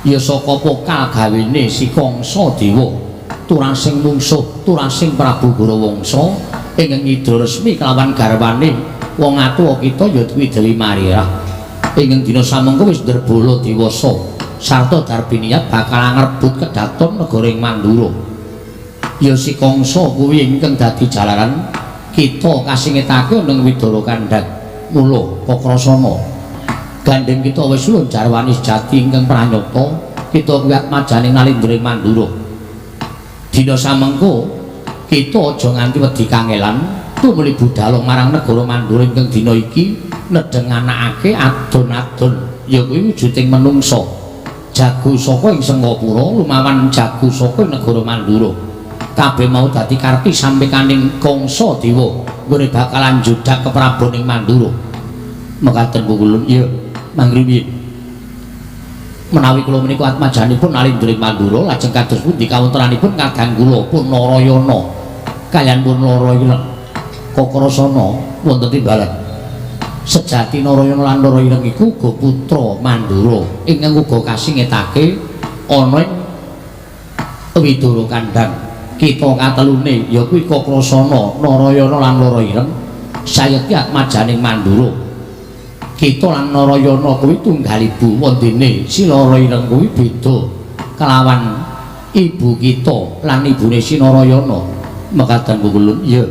ya saka pokal gawene si Kangsa Dewa turasing mungsuh turasing Prabu Gorawangsa ingkang ngidra resmi kelawan garwane wong atuwa kita ya kuwi Dewi Marirah ingkang dina samengko wis ndrebala dewasa sarta darbiniat bakal ngrebut kedaton negara ing Mandura. Ya si Kangsa kuwi ingkang dadi jalaran kita kasingetake ning Widara Kandhang. Mula Kakrasana gandeng kita wis ulun jarwani sejati ingkang pranyata kita kuwi atmajane Nalindra ing Mandura. Dina samengko kita aja nganti wedi kangelan tumuli budal marang negara Mandura ingkang dina iki nedheng anakake adon-adon ya kuwi wujuding menungsa jago saka ing Sengkapura lumawan jago saka ing negara Mandura. Kabeh mau dadi karti sampekaning Kangsa Dewa nggone bakalan judak keprabon ing Mandura. Mekaten kula iya mangriwi menawi kula menika atmajanipun Nalindra ing Mandura lajeng kados pundi kawontenanipun kadang kula pun Narayana kaliyan pun Narayana Kakrasana wonten timbalan. Sejati Narayana lan Narayana iku uga putra Mandura ingkang uga kasingetake ana ing Widara Kandhang. Kita katelune ya kuwi Kakrasana, Narayana lan Narayana sayekti atmajaning Mandura. Kita lan Narayana kuwi tunggal ibu wondene si Narayana kuwi beda kelawan ibu kita lan ibune si Narayana. Mekaten kula iya.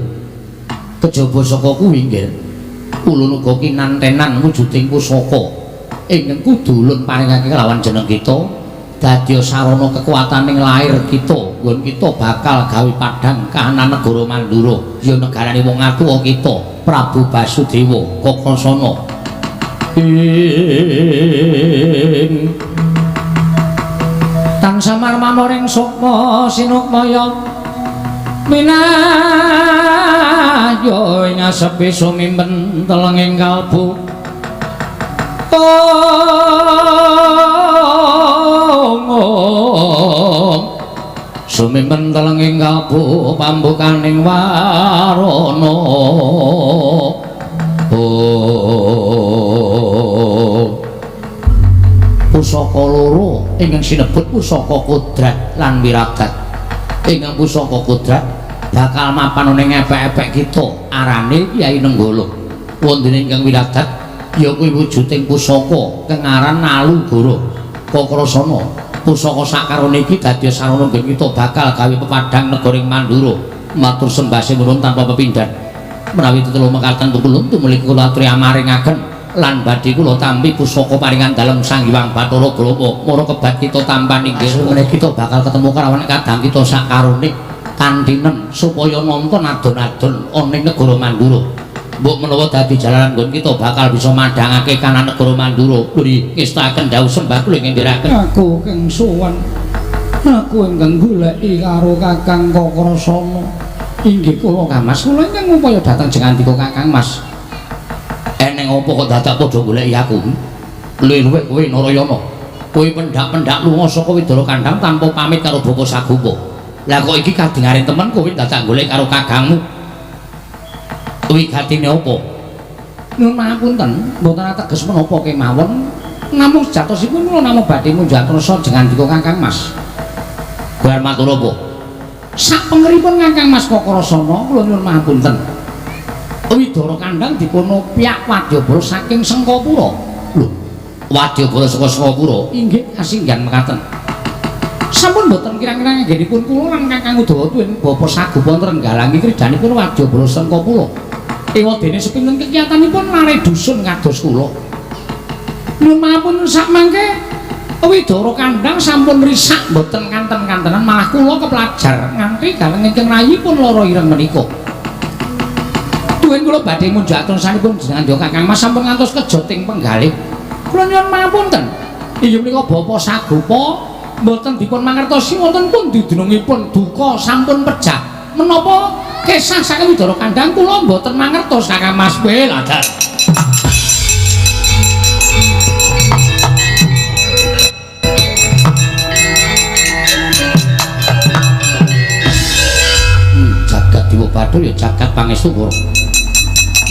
Kejaba saka kuwi nggih ulun uga kinantenan wujuding pusaka ingkang kudu ulun paringake kelawan jeneng kita dadi sarana kekuataning lair kita nggon kita bakal gawe padhang kahanan negara Mandura ya negarane wong atuwa kita Prabu Basudewa Kakrasana ing tansah marmamoring sukma sinukmaya minayo ing asepi sumimpen telenging kalbu sumimpen telenging kalbu pambukaning warana pusaka loro ingkang sinebut pusaka kodrat lan wiradat. Ingkang pusaka kodrat bakal mapan ning epek-epek kita arane Kyai Nenggala. Wondene ingkang wiradat ya kuwi wujuding pusaka kang aran Nalugara Kakrasana. Pusaka sakarone iki dadi sarana nggen kita bakal gawe pepadhang negara ing Mandura. Matur sembah sinuwun tanpa pepindhan. Menawi tetelo mekaten kula tumuli kula aturi amaringaken lan badhe kula tampi pusaka paringan dalem Sang Hyang Bathara Brahma. Mara kebat kita tampani nggih meneh kita bakal ketemu karawan kadang kita sakarone kandhinen supaya nonton adon-adon ana ing negara Mandura. Mbok menawa dadi jalaran nggon kita bakal bisa madhangake kanan negara Mandura. Nggih ngestakaken dawuh sembah kula ing ngendheraken. Aku kang sowan aku ingkang goleki karo Kakang Kakrasana. Inggih kula Kang Mas, kula ingkang upaya dhateng jengandika Kakang Mas. Eneng apa kok dadak padha goleki aku? Luwih kowe Narayana. Kowe pendak-pendak lunga saka Widara Kandhang tanpa pamit karo Bapa Sagupa. Lah kok iki kadingaren temen kowe dadak golek karo kakangmu. Wigatine apa? Nyuwun pangapunten, mboten ateges menapa kemawon. Namung sejatosipun kula namung badhe munjat rasa jengandika Kakang Mas. Kowe arep matur apa? Sak pengeripun Kakang Mas Kakrasana kula nyuwun pangapunten. Widara Kandhang dipun opyak wadyabala saking Sengkapura. Lho, wadyabala saka Sengkapura? Inggih kasinggihan mekaten. Sampun boten kirang-kirang anggenipun kula lan Kakang Udawa tuwin Bapa Sagupa nrenggalangi kridanipun wadyabala Sengkapura. Ewadene sepinten kekiyatanipun lare dusun kados kula. Nyuwun pangapunten sakmangke Widara Kandhang sampun risak boten kanten-kantenan malah kula keplajar nganti galeng ingkang rayipun lara ireng menika. Tuwin kula badhe munjatun sanipun jenengan Kakang Mas sampun ngantos kejoting penggalih. Kula nyuwun pangapunten. Inggih menika Bapa Sagupa mboten dipun mangertosi wonten pundi dunungipun duka sampun pejah. Menapa kesah saking Widara Kandhang kula mboten mangertos Kakang Mas. Weh, ladar. pangestu Guru.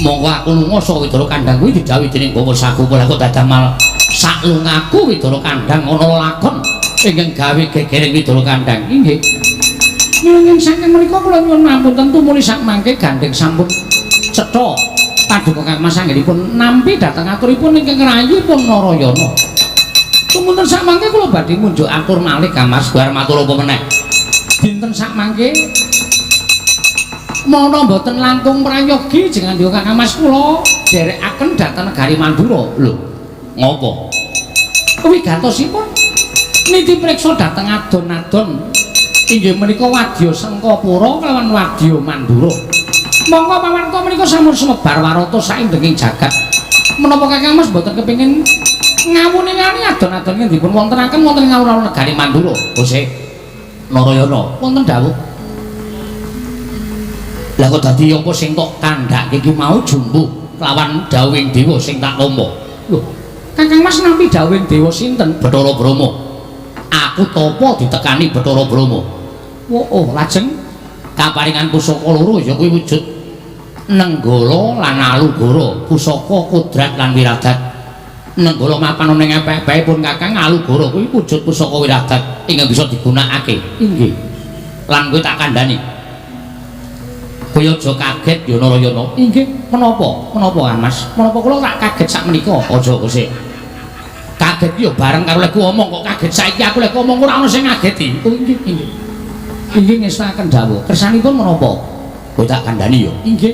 Monggo aku lunga saka Widara Kandhang kuwi didhawuhi dening Bapak Sagopa. Lah kok dadamal saklungaku Widara Kandhang ana lelakon ingkang gawe gegering Widara Kandhang. Inggih. Nanging saking menika kula nyuwun ngapunten tumuli sakmangke gandeng sampun cetha paduka Kang Mas anggenipun nampi dhateng aturipun ingkang rayi pun Narayana. Tumunten sakmangke kula badhe munjuk atur malih Kang Mas, bar matur apa meneh. Dinten sakmangke mana mboten langkung prayogi jenengan Kang Mas kula dherekaken dhateng negari Mandura. Lho, ngopo? Wigatosipun niti priksa dhateng adon-adon inggih menika Wadya Sengkapura kelawan Wadya Mandura. Monggo pawarta menika sampun sumebar warata saindenging jagat. Menapa Kakang Mas mboten kepengin ngawuningani adon-adon ingkang dipun wontenaken wonten ing alun-alun negari Mandura? Oh sik. Narayana, wonten dawuh. Lah kok dadi apa sing tok kandhake iki mau jumbuh kelawan dawuhing dewa sing tak tampa. Lho, Kakang Mas nampi dawuhing dewa sinten? Bathara Brahma. Aku tapa ditekani Bathara Brahma. Oh, oh, lajeng kaparingan pusaka loro ya kuwi wujud Nenggala lan Alugara, pusaka kodrat lan wiradat. Nenggala mapan ana ing epek-epekipun Kakang, Alugara kuwi wujud pusaka wiradat ingkang bisa digunakake. Inggih. Lan kowe tak kandhani. Kowe aja kaget ya Narayana. Inggih, menapa? Menapa Kang Mas? Menapa kula tak kaget sak menika? Aja kosek. Kaget ya bareng karo lek omong kok kaget saiki aku lek omong ora ana sing ngageti. Oh inggih, inggih. Inggih ngestakaken dawuh. Kersanipun menapa? Kowe tak kandhani ya. Inggih.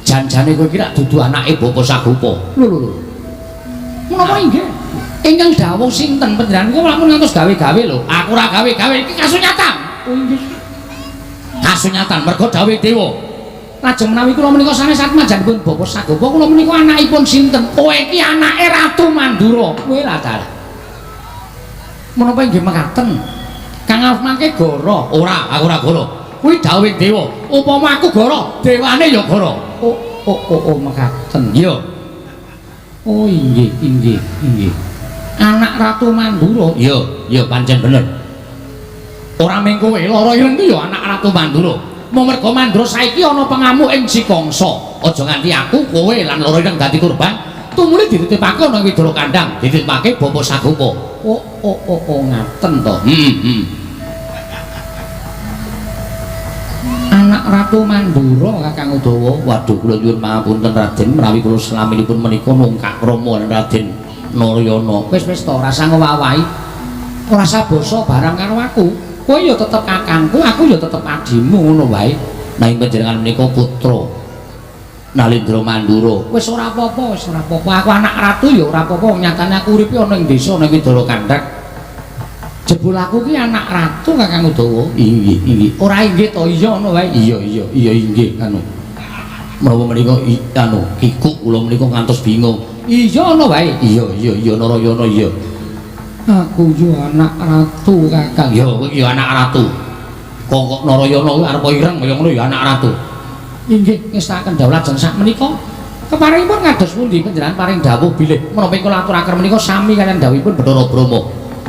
Janjane kowe iki rak dudu anake Bapak Sagopa. Lho lho lho. Menapa inggih? Ingkang dawuh sinten panjenengan kok lamun ngantos gawe-gawe lho. Aku ora gawe-gawe iki kasunyatan. Oh inggih. Kasunyatan merga dawuh dewa. Lajeng menawi kula menika sanes atmajanipun Bapak Sagopa, kula menika anakipun sinten? Kowe iki anake Ratu Mandura. Kowe lah dalah. Menapa inggih mekaten? Kang Alf mangke goro. Ora, aku ora goro. Kuwi dawuhing dewa. Upama aku goro, dewane ya goro. Oh, oh, oh, oh mekaten. Iya. Oh inggih, inggih, inggih. Anak Ratu Mandura. Iya, iya pancen bener. Ora mung kowe, lara ireng ki ya anak Ratu Mandura. Mung merga Mandura saiki ana pengamuk ing Cikongsa. Aja nganti aku, kowe lan lara ireng dadi korban. Tumuli dititipake ana Widara Kandhang, dititipake Bapak Sagopa. Oh, oh, oh, oh ngaten to. Heeh. Anak Ratu Mandura Kakang Udawa. Waduh kula nyuwun pangapunten Raden menawi kula selaminipun menika nungkak krama lan Raden Narayana. Wis wis to, rasa ngowahi. Ora usah basa barang karo aku. Kowe ya tetep kakangku, aku ya tetep adimu ngono wae. Nanging panjenengan menika putra Nalendra Mandura. Wis ora apa-apa, wis ora apa-apa. Aku anak ratu ya ora apa-apa, nyatane aku uripe ana ing desa ana Widara Kandhang. Jebul aku ki anak ratu Kakang Udawa. Inggih, inggih. Ora inggih to, iya ngono wae. Iya, iya, iya inggih anu. Menapa menika anu kikuk kula menika ngantos bingung. Iya ngono wae. Iya, iya, iya Narayana iya. Aku yo anak ratu Kakang. Ya kowe iki ya anak ratu. Kok kok Narayana kuwi arep ireng kaya ngono ya anak ratu. Inggih, ngestakaken dawuh lajeng sak menika keparingipun kados pundi panjenengan paring dawuh bilih menapa kula aturaken menika sami kaliyan dawuhipun Bathara Brahma.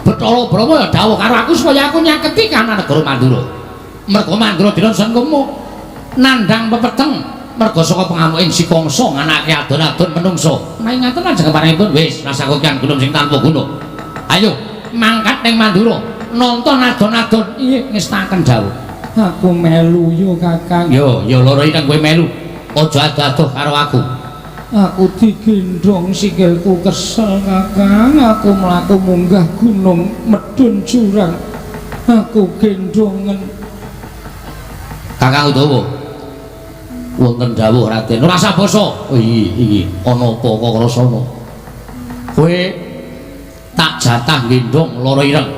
Bathara Brahma ya dawuh karo aku supaya aku nyaketi kahanan negara Mandura. Merga Mandura dina sengkemu nandhang pepeteng merga saka pengamuking Si Kangsa nganake adon-adon menungsa. Menawi ngaten lajeng keparingipun wis rasa kokian gunung sing tanpa guna. Ayo mangkat ning Mandura nonton adon-adon. Inggih ngestakaken dawuh. Aku melu yo Kakang. Yo yo loro iki kowe melu. Aja ado-adoh karo aku. Aku digendhong sikilku kesel Kakang. Aku mlaku munggah gunung medhun jurang. Aku gendhongen. Kakang Udawa. Wonten dawuh Raden. Ora usah basa. Oh iya iki ana apa kok krasana. Kowe tak jatah gendhong loro ireng.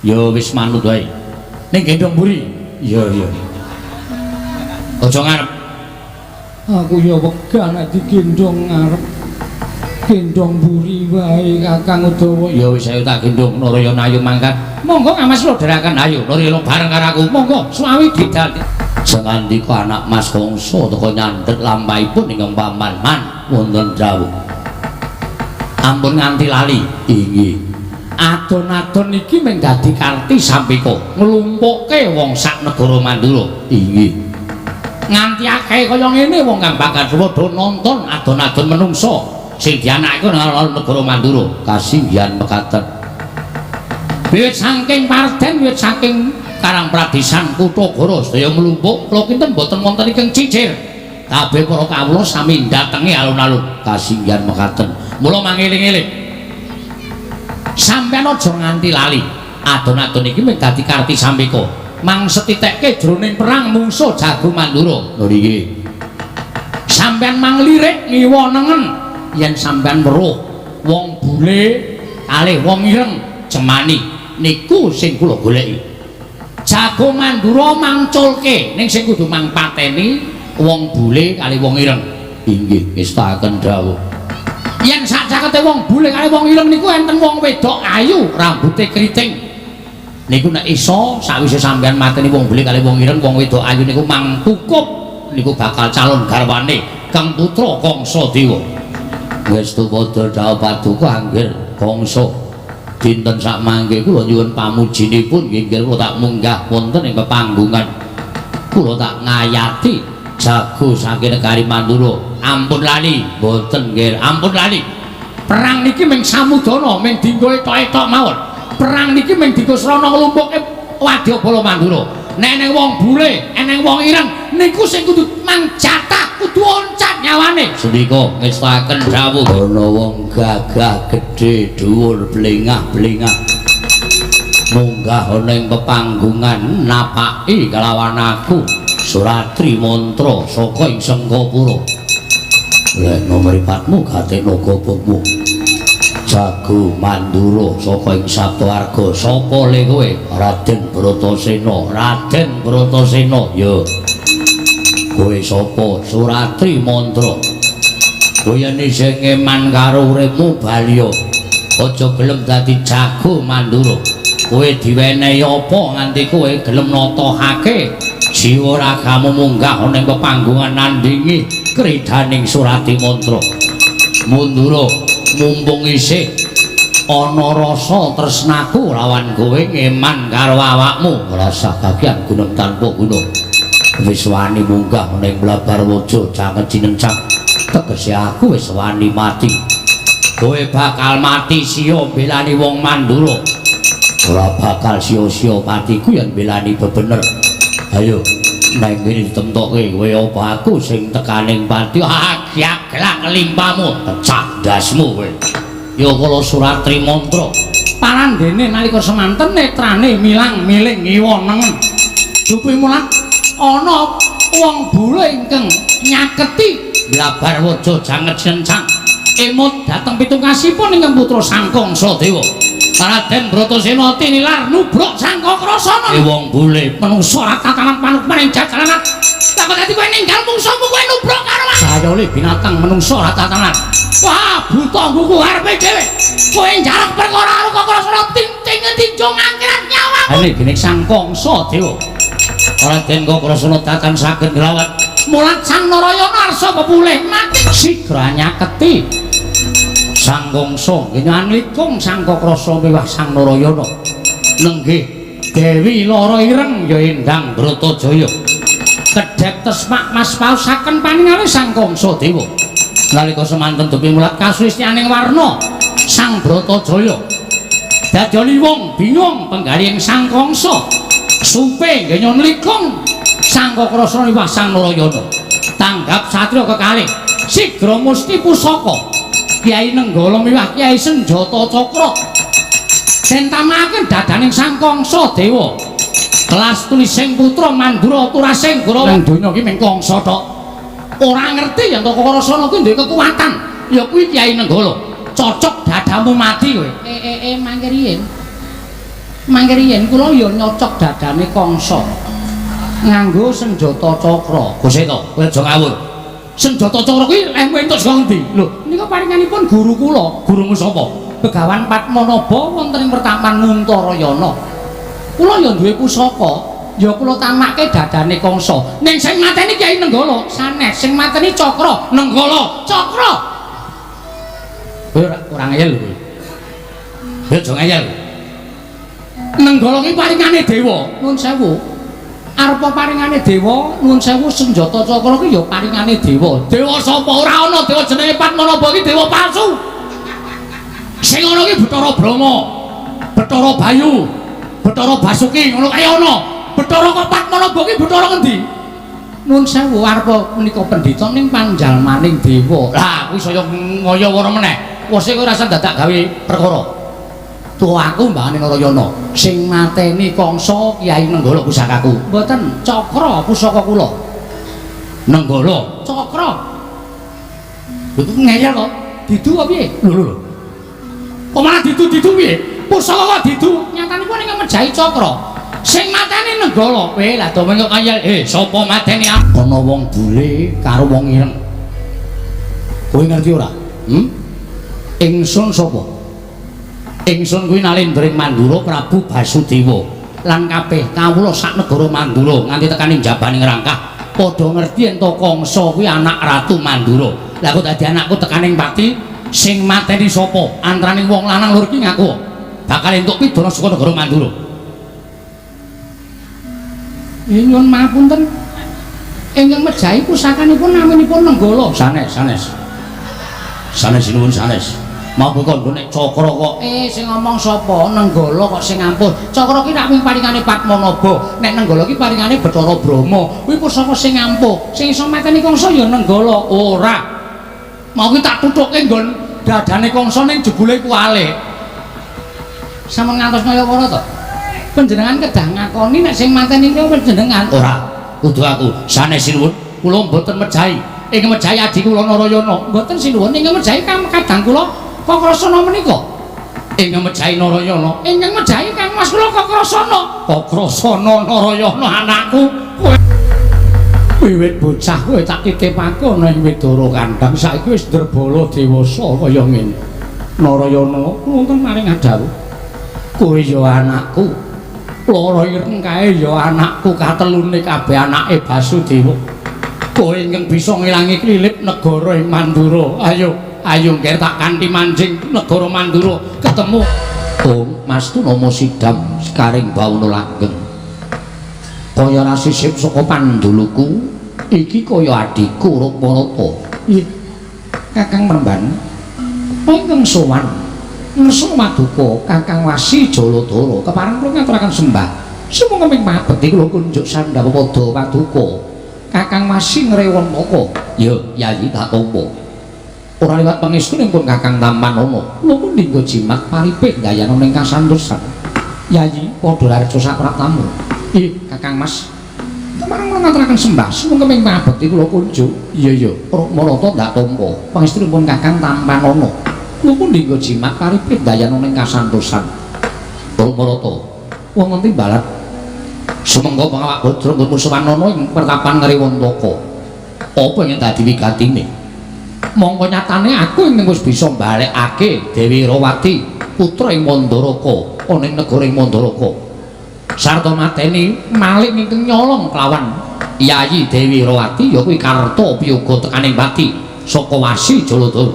Ya wis manut wae. Ning gendhong mburi. Iya iya. Aja ngarep. Aku ya wegah nek digendhong ngarep. Gendhong mburi wae Kakang Udawa. Ya wis ayo tak gendhong Narayana ayo mangkat. Monggo Kang Mas kula dherekaken ayo Narayana bareng karo aku. Monggo suwawi didal. Sengandika anak Mas Kangsa teka nyandhet lampahipun ingkang paman man wonten dawuh. Ampun nganti lali. Inggih. Adon-adon iki mung dadi karti sampika nglumpukke wong sak negara Mandura. Inggih. Nganti akeh kaya ngene wong kang bakal padha nonton adon-adon menungsa sing dianake nang alun-alun negara Mandura. Kasinggihan mekaten. Wiwit saking Parden, wiwit saking Karang Pradisan Kutagara sedaya mlumpuk, kula kinten boten wonten ingkang cicir. Kabeh para kawula sami ndatengi alun-alun. Kasinggihan mekaten. Mula mangeling-eling. Sampeyan aja nganti lali. Adon-adon iki mung dadi karti sambeka. Mang setitekke jroning perang mungsuh Jago Mandura. Lho niki. Sampeyan mang lirik ngiwa nengen yen sampeyan weruh wong bule kalih wong ireng jemani niku sing kula goleki. Jago Mandura mangculke ning sing kudu mang pateni wong bule kalih wong ireng. Inggih, ngestakaken dawuh. Yen sak cakete wong bule kalih wong ireng niku enten wong wedok ayu, rambute keriting. Niku nek iso sawise sampeyan mateni wong bule kalih wong ireng, wong wedok ayu niku mang kukup niku bakal calon garwane Kang Putra Kangsa Dewa. Wis tupada dawuh paduka anggir Kangsa. Dinten sakmangke kula nyuwun pamujinipun nggih kula tak munggah wonten ing pepanggungan. Kula tak ngayati jago saking negari Mandura. Ampun lali, mboten nggih, ampun lali. Perang niki mung samudana, mung dinggo etok-etok mawon. Perang niki mung dinggo srana nglumpukke wadyabala Mandura. Nek eneng wong bule, eneng wong ireng, niku sing kudu mang jatah, kudu oncat nyawane. Sendika ngestakaken dawuh. Ana wong gagah gedhe dhuwur blengah-blengah. Munggah ana ing pepanggungan napaki kelawan aku Suratri Mantra saka ing Sengkapura. Leno mripatmu gatekno gobokmu. Jago Mandura saka ing Saptawarga. Sapa le kowe? Raden Bratasena. Raden Bratasena. Ya. Kowe sapa? Suratri Mantra. Kowe yen isih ngeman karo uripmu baliya. Aja gelem dadi Jago Mandura. Kowe diwenehi apa nganti kowe gelem natohake jiwa ragamu munggah ana ing pepanggungan nandingi kridaning Surati Mantra. Mundura mumpung isih ana rasa tresnaku lawan kowe ngeman karo awakmu, rasa bagian gunung tanpa guna. Wis wani munggah ana ing Blabarwaja jangan cinencang. Tegese aku wis wani mati. Kowe bakal mati sia belani wong Mandura. Ora bakal sia-sia patiku yen belani bebener. Ayo nang kene ditemtokke kowe apa aku sing tekaning pati. Agyak-glak limpamu pecah ndasmu kowe. Ya kala Suratri Mantra. Parandene nalika semanten netrane milang miling ngiwa nengen. Dupi mulat ana wong bule ingkang nyaketi Blabarwaja janget sencang. Emut dhateng pitungkasipun ingkang putra Sang Kangsa Dewa. Raden Bratasena tinilar nubruk Sang Kakrasana. Wong bule manungsa ora tatanan panukman ing jajalanan. Lah kok dadi kowe ninggal mungsuhmu kowe nubruk karo aku. Sayole binatang manungsa ora tatanan. Wah, buta ngguku arepe dhewe. Kowe njaluk perkara karo Kakrasana tinting tinjung akhirat nyawamu. Hale dening Sang Kangsa Dewa. Raden Kakrasana datan saged nglawat. Mulat Sang Narayana arsa pepulih mati sigra nyaketi Sang Kangsa ngenyan likung Sang Kakrasa miwah Sang Narayana. Nenggih Dewi Lara Ireng ya Endang Bratajaya. Kedhep tesmak mas paosaken paningale Sang Kangsa Dewa. Nalika semanten dupi mulat kasulisyaning warna Sang Bratajaya. Dadi wong bingung penggalih Sang Kangsa. Supe ngenyon likung Sang Kakrasa miwah Sang Narayana. Tanggap satriya kekalih sigra musti pusaka. Kyai Nenggala miwah Kyai Senjata Cakra. Den tamakaken dadaning Sang Kangsa Dewa. Kelas tulising putra Mandura turasing Gurawa. Nang donya iki mung Kangsa tok. Ora ngerti yen Kakrasana kuwi duwe kekuatan. Ya kuwi Kyai Nenggala. Cocok dadamu mati kowe. Mangke riyen. Mangke riyen kula ya nyocok dadane Kangsa. Nganggo senjata cakra. Guseta, kowe aja ngawur. Senjata cakra kuwi lehmu entuk saka ngendi? Lho, nika paringanipun guru kula. Gurumu sapa? Begawan Padmanaba wonten ing pertapan Muntarayana. Kula ya duwe pusaka, ya kula tamake dadane Kangsa. Ning sing mateni Kyai Nenggala, sanes sing mateni Cakra. Nenggala, Cakra. Kowe ora ngeyel lho kowe. Kowe aja ngeyel. Nenggala ki paringane dewa. Nuwun sewu. Arepa paringane dewa, nuwun sewu senjata cakra ki ya paringane dewa. Dewa sapa? Ora ana dewa jenenge Padmanaba ki dewa palsu. Sing ana ki Bathara Brahma, Bathara Bayu, Bathara Basuki ngono kae ana. Bathara kok Padmanaba ki bathara ngendi? Nuwun sewu arepa menika pendhita ning panjalmaning dewa. Lah kuwi saya ngaya wara meneh. Wes kowe ora usah dadak gawe perkara. Tuwa aku mbahane Narayana sing mateni Kangsa Kyai Nenggala pusakaku. Mboten, cakra pusaka kula. Nenggala, cakra. Lho kok ngeyel kok? Didu apa piye? Lho lho lho. Kok malah didu-didu piye? Pusaka kok didu? Nyatane kuwi ning mejahi cakra. Sing mateni Nenggala. Kowe lah do kok ngeyel. Sapa mateni aku? Ana wong bule karo wong ireng. Kowe ngerti ora? Hmm? Ingsun sapa? Ingsun kuwi nalindring Mandura Prabu Basudewa lan kabeh kawula sak negara Mandura nganti tekaning jabaning rangkah padha ngerti yen to Kangsa kuwi anak Ratu Mandura. Lah kok dadi anakku tekaning pati sing mateni sapa? Antaraning wong lanang loro iki ngaku bakal entuk pidana saka negara Mandura. Nyuwun mapunten. Ingkang mejahi pusakanipun naminipun Nenggala. Sanes, sanes. Sanes sinuwun sanes. Mau kok nek cakra kok sing ngomong sapa? Nenggala kok sing ampuh. Cakra ki rak mung paringane Padmanaba. Nek Nenggala ki paringane Bathara Brahma. Kuwi pusaka sing ampuh. Sing iso mateni Kangsa ya Nenggala. Ora. Mau ki tak tuthuke nggon dadane Kangsa ning jebule kuwalik. Sampun ngantos kaya ora to? Panjenengan kedah ngakoni nek sing mateni kuwi panjenengan. Ora. Kudu aku. Sanes sinuwun, kula mboten mejahi. Ing mejahi adi kula Narayana. Mboten sinuwun, ing mejahi kadang kula Kakrasana menika. Ingkang mejahi Narayana, ingkang mejahi Kang Mas kula Kakrasana. Kakrasana Narayana anakku. Kowe wiwit bocah kowe tak titipake ana ing Widara Kandhang, saiki wis ndrebala dewasa kaya ngene. Narayana, wonten maring adhawuh. Kowe ya anakku. Lara ireng kae ya anakku, katelune kabeh anake Basudewa. Kowe ingkang bisa ngilangi klilip negara ing Mandura. Ayo ayo ngger tak kanthi manjing negara Mandura ketemu. Om Mas Tunama sidam sekaring bawana langgeng. Kaya ra sisip saka panduluku iki kaya adhiku Rukmarata. Nggih. Kakang Mremban ingkang sowan ngersa maduka Kakang Wasi Jaladara kepareng kula ngaturaken sembah. Sumangga ming mabekti kula kunjuk sandhawa padha paduka. Kakang Wasi ngrewantaka. Ya, Yayi tak tampa. Ora liwat pangestu pun Kakang tampanana. Kula pun ninggo jimat paripih ndayana ning kasantosan. Yayi padha rareja sapraptamu. Ih, Kakang Mas. Kemareng kula ngaturaken sembah, sumangga ming pangabekti kula kunjuk. Iya iya, Rukmarata ndak tampa. Pangestu pun Kakang tampanana. Kula pun ninggo jimat paripih ndayana ning kasantosan. Rukmarata, wonten timbalan. Sumangga pangawak bodro nggon musuhanana ing pertapan Ngrewantaka. Apa ing dadi wigatine? Mongko nyatane aku ingkang wis bisa mbalekake Dewi Rawati putra ing Mandaraka ana ing negara ing Mandaraka. Sarta mateni maling ingkang nyolong kelawan Yayi Dewi Rawati ya kuwi Karta Piyoga tekaning pati saka Wasi Jaladara.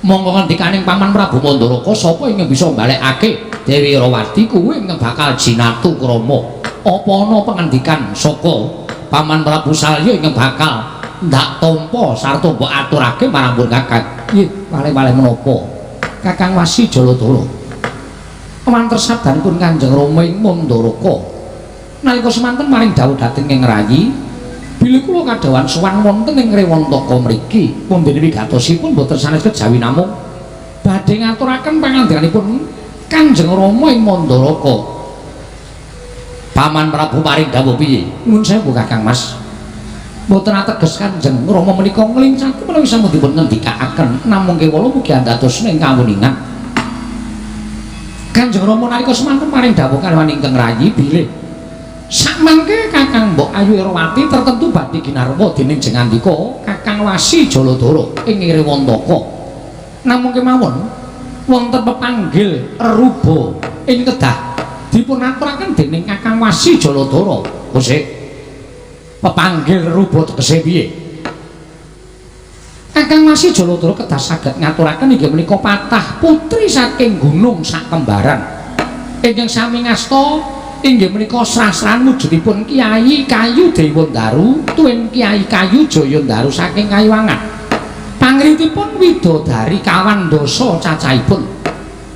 Mongko ngendikaning Paman Prabu Mandaraka sapa ingkang bisa mbalekake Dewi Rawati kuwi ingkang bakal jinatu krama. Apa ana pangendikan saka Paman Prabu Salya ingkang bakal ndak tampa sarta mbok aturake marang pun Kakang. Nggih, malih-malih menapa? Kakang Wasi Jaladara. Wanter sabdanipun Kanjeng Rama ing Mandaraka. Nalika semanten maring dawuh dhateng ing rayi, bilih kula kadhawan sowan wonten ing Rewantaka mriki, wondene wigatosipun boten sanes kejawi namung badhe ngaturaken pangandikanipun Kanjeng Rama ing Mandaraka. Paman Prabu paring dawuh piye? Nuwun sewu Kakang Mas. Mboten ateges Kanjeng Rama menika nglincaken menawi sampun dipun ngendikaaken namung kewala mugi andados ing kawuningan. Kanjeng Rama nalika semanten paring dawuh kalawan ingkang rayi bilih sakmangke Kakang Mbok Ayu Irawati tertentu badhe ginarwa dening Jengandika Kakang Wasi Jaladara ing Rewantaka. Namung kemawon wonten pepanggil reruba ing kedah dipun aturaken dening Kakang Wasi Jaladara. Kosek pepanggil reruba tegese piye? Kakang Wasi Jaladara kedah saged ngaturaken inggih menika patah putri saking gunung sakembaran ingkang sami ngasta Inggih menika srasran wujudipun Kyai Kayu Dewandaru tuwin Kyai Kayu Jayandaru saking Kayuwangan. Pangritipun widodari kawan dasa cacahipun.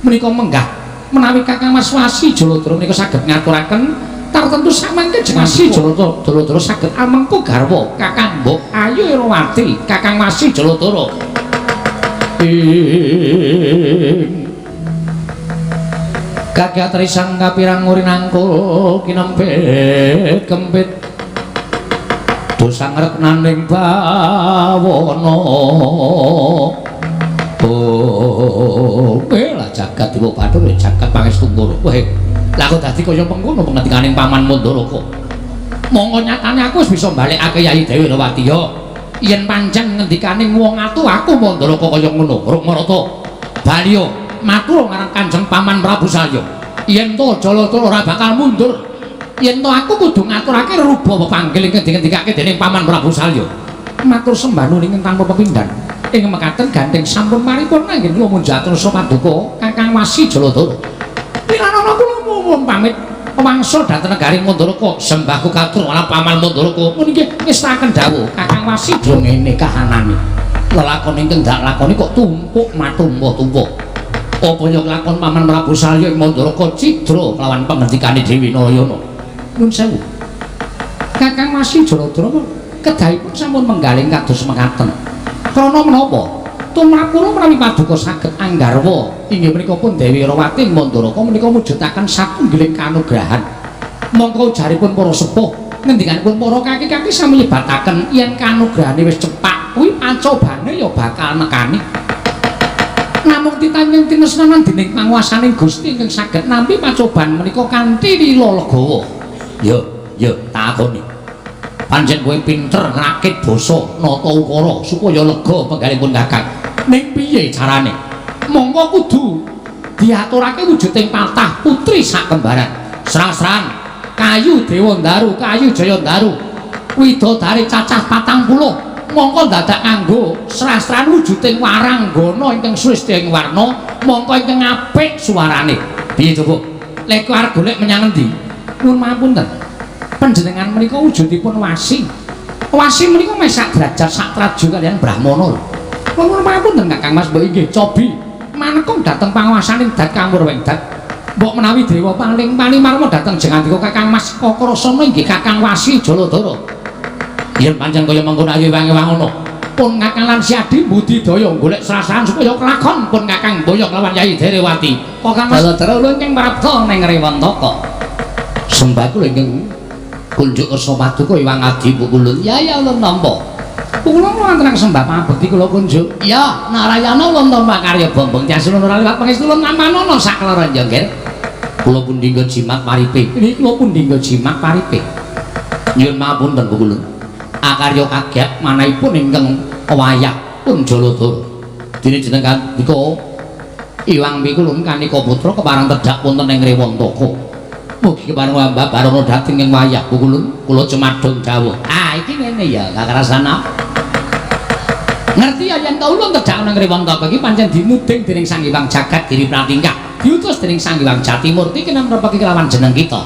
Menika menggah menawi Kakang Mas Wasi Jaladara menika saged ngaturaken tartemtu samangke Wasi Jaladara saged amengku garwa Kakang Mbok Ayu Irawati Kakang Wasi Jaladara. Kakyat risang kapirang ngurinangkul kinempit kempit dosa ngreknaning bawana. Oh, lah jagat Dewa Bathara jagat Pangestu Ngoro. Wah, lah kok dadi kaya mengkono pengendikaning Paman Mandaraka. Monggo nyatane aku wis bisa mbalekake Yayi Dewi Rawati ya. Yen pancen ngendikaning wong atu aku Mandaraka kaya ngono, Rukmarata. Baliya matur marang Kanjeng Paman Prabu Salya. Yen to Jaladara ora bakal mundur. Yen to aku kudu ngaturake ruba pepanggil ingkang dingendikake dening Paman Prabu Salya. Matur sembah nuwun ingkang tanpa pepindhan. Ing mekaten gandeng sampun paripurna nggih kula munjatur paduka Kakang Wasi Jaladara. Wiranana kula muwun pamit wangsul dhateng negari Mandaraka. Sembahku katur marang Paman Mandaraka. Mun nggih ngestaken dawuh Kakang Wasi do ngene kahanane. Lelakon ingkang dak lakoni kok tumpuk matumpa-tumpa. Apa ya lakon Paman Prabu Salya ing Mandaraka cidra kelawan pangendikane Dewi Narayana. Nuwun sewu. Kakang Wasi Jaladara kedahipun sampun menggaling kados mekaten. Krana menapa? Tumrap kula menawi paduka saged anggarwa inggih menika pun Dewi Rawati ing Mandaraka menika mujudaken satunggiling kanugrahan. Mongko ujaripun para sepuh ngendikanipun para kaki-kaki sami nyebataken yen kanugrahane wis cepak kuwi pacobane ya bakal nekani. Namung titanyang tinesnanan dening panguwasaning Gusti ingkang saged nampi pacoban menika kanthi lila legawa. Ya, ya takoni. Pancen kowe pinter ngrakit basa nata ukara supaya lega penggalipun Kakang. Ning piye carane? Mongko kudu diaturake wujuding patah putri sakembaran. Srasran Kayu Dewandaru, Kayu Jayandaru, widodari cacah 40. Mongko dadak nganggo srasran wujuding waranggana ingkang sresti ing warna, mongko ingkang apik suarane. Piye coba? Lek arep golek menyang endi? Nuwun mapunten. Panjenengan menika wujudipun wasi. Wasi menika meh sak derajat sak traju kaliyan Brahmana lho. Nuwun mapunten Kakang Mas, mbok inggih cobi manekung dhateng panguwasaning Dat Kamur Wengdat. Mbok menawi dewa paling panimarma dhateng jengandika Kakang Mas Kakrasana inggih Kakang Wasi Jaladara. Yen pancen kaya mengkono ayo wangi-wangono. Pun Kakang lan Siadi budidaya golek srasahan supaya kelakon pun Kakang boyong lawan Yayi Derewati. Kakang Mas Jaladara ulun ingkang prapta ning Rewantaka. Sembah kula ingkang kunjuk kersa paduka Iwang Adi Pukulun. Ya ya ulun nampa. Kula wonten sembah pabekti kula kunjuk. Ya Narayana ulun tampa karya Bombong Tias ulun ora liwat pangestu ulun namanana saklara ya nggih. Kula pundhingga jimat paripe. Niki kula pundhingga jimat paripe. Nyuwun mapunten Pukulun. Akarya kaget manahipun ingkang wayah pun Jaladara. Dene jeneng nika Iwang Pikulun kanika putra kepareng tedhak wonten ing Rewantaka. Mugi kepareng wambah barono dhateng ing wayah Pukulun kula cemadong dawuh. Ah iki ngene ya kakrasana. Ngerti ya yen ta ulun tedhak nang Rewantaka iki pancen dinuding dening Sang Hyang Jagat Giri Pratingkah. Diutus dening Sang Hyang Jatimurti kena mrepeki kelawan jeneng kita.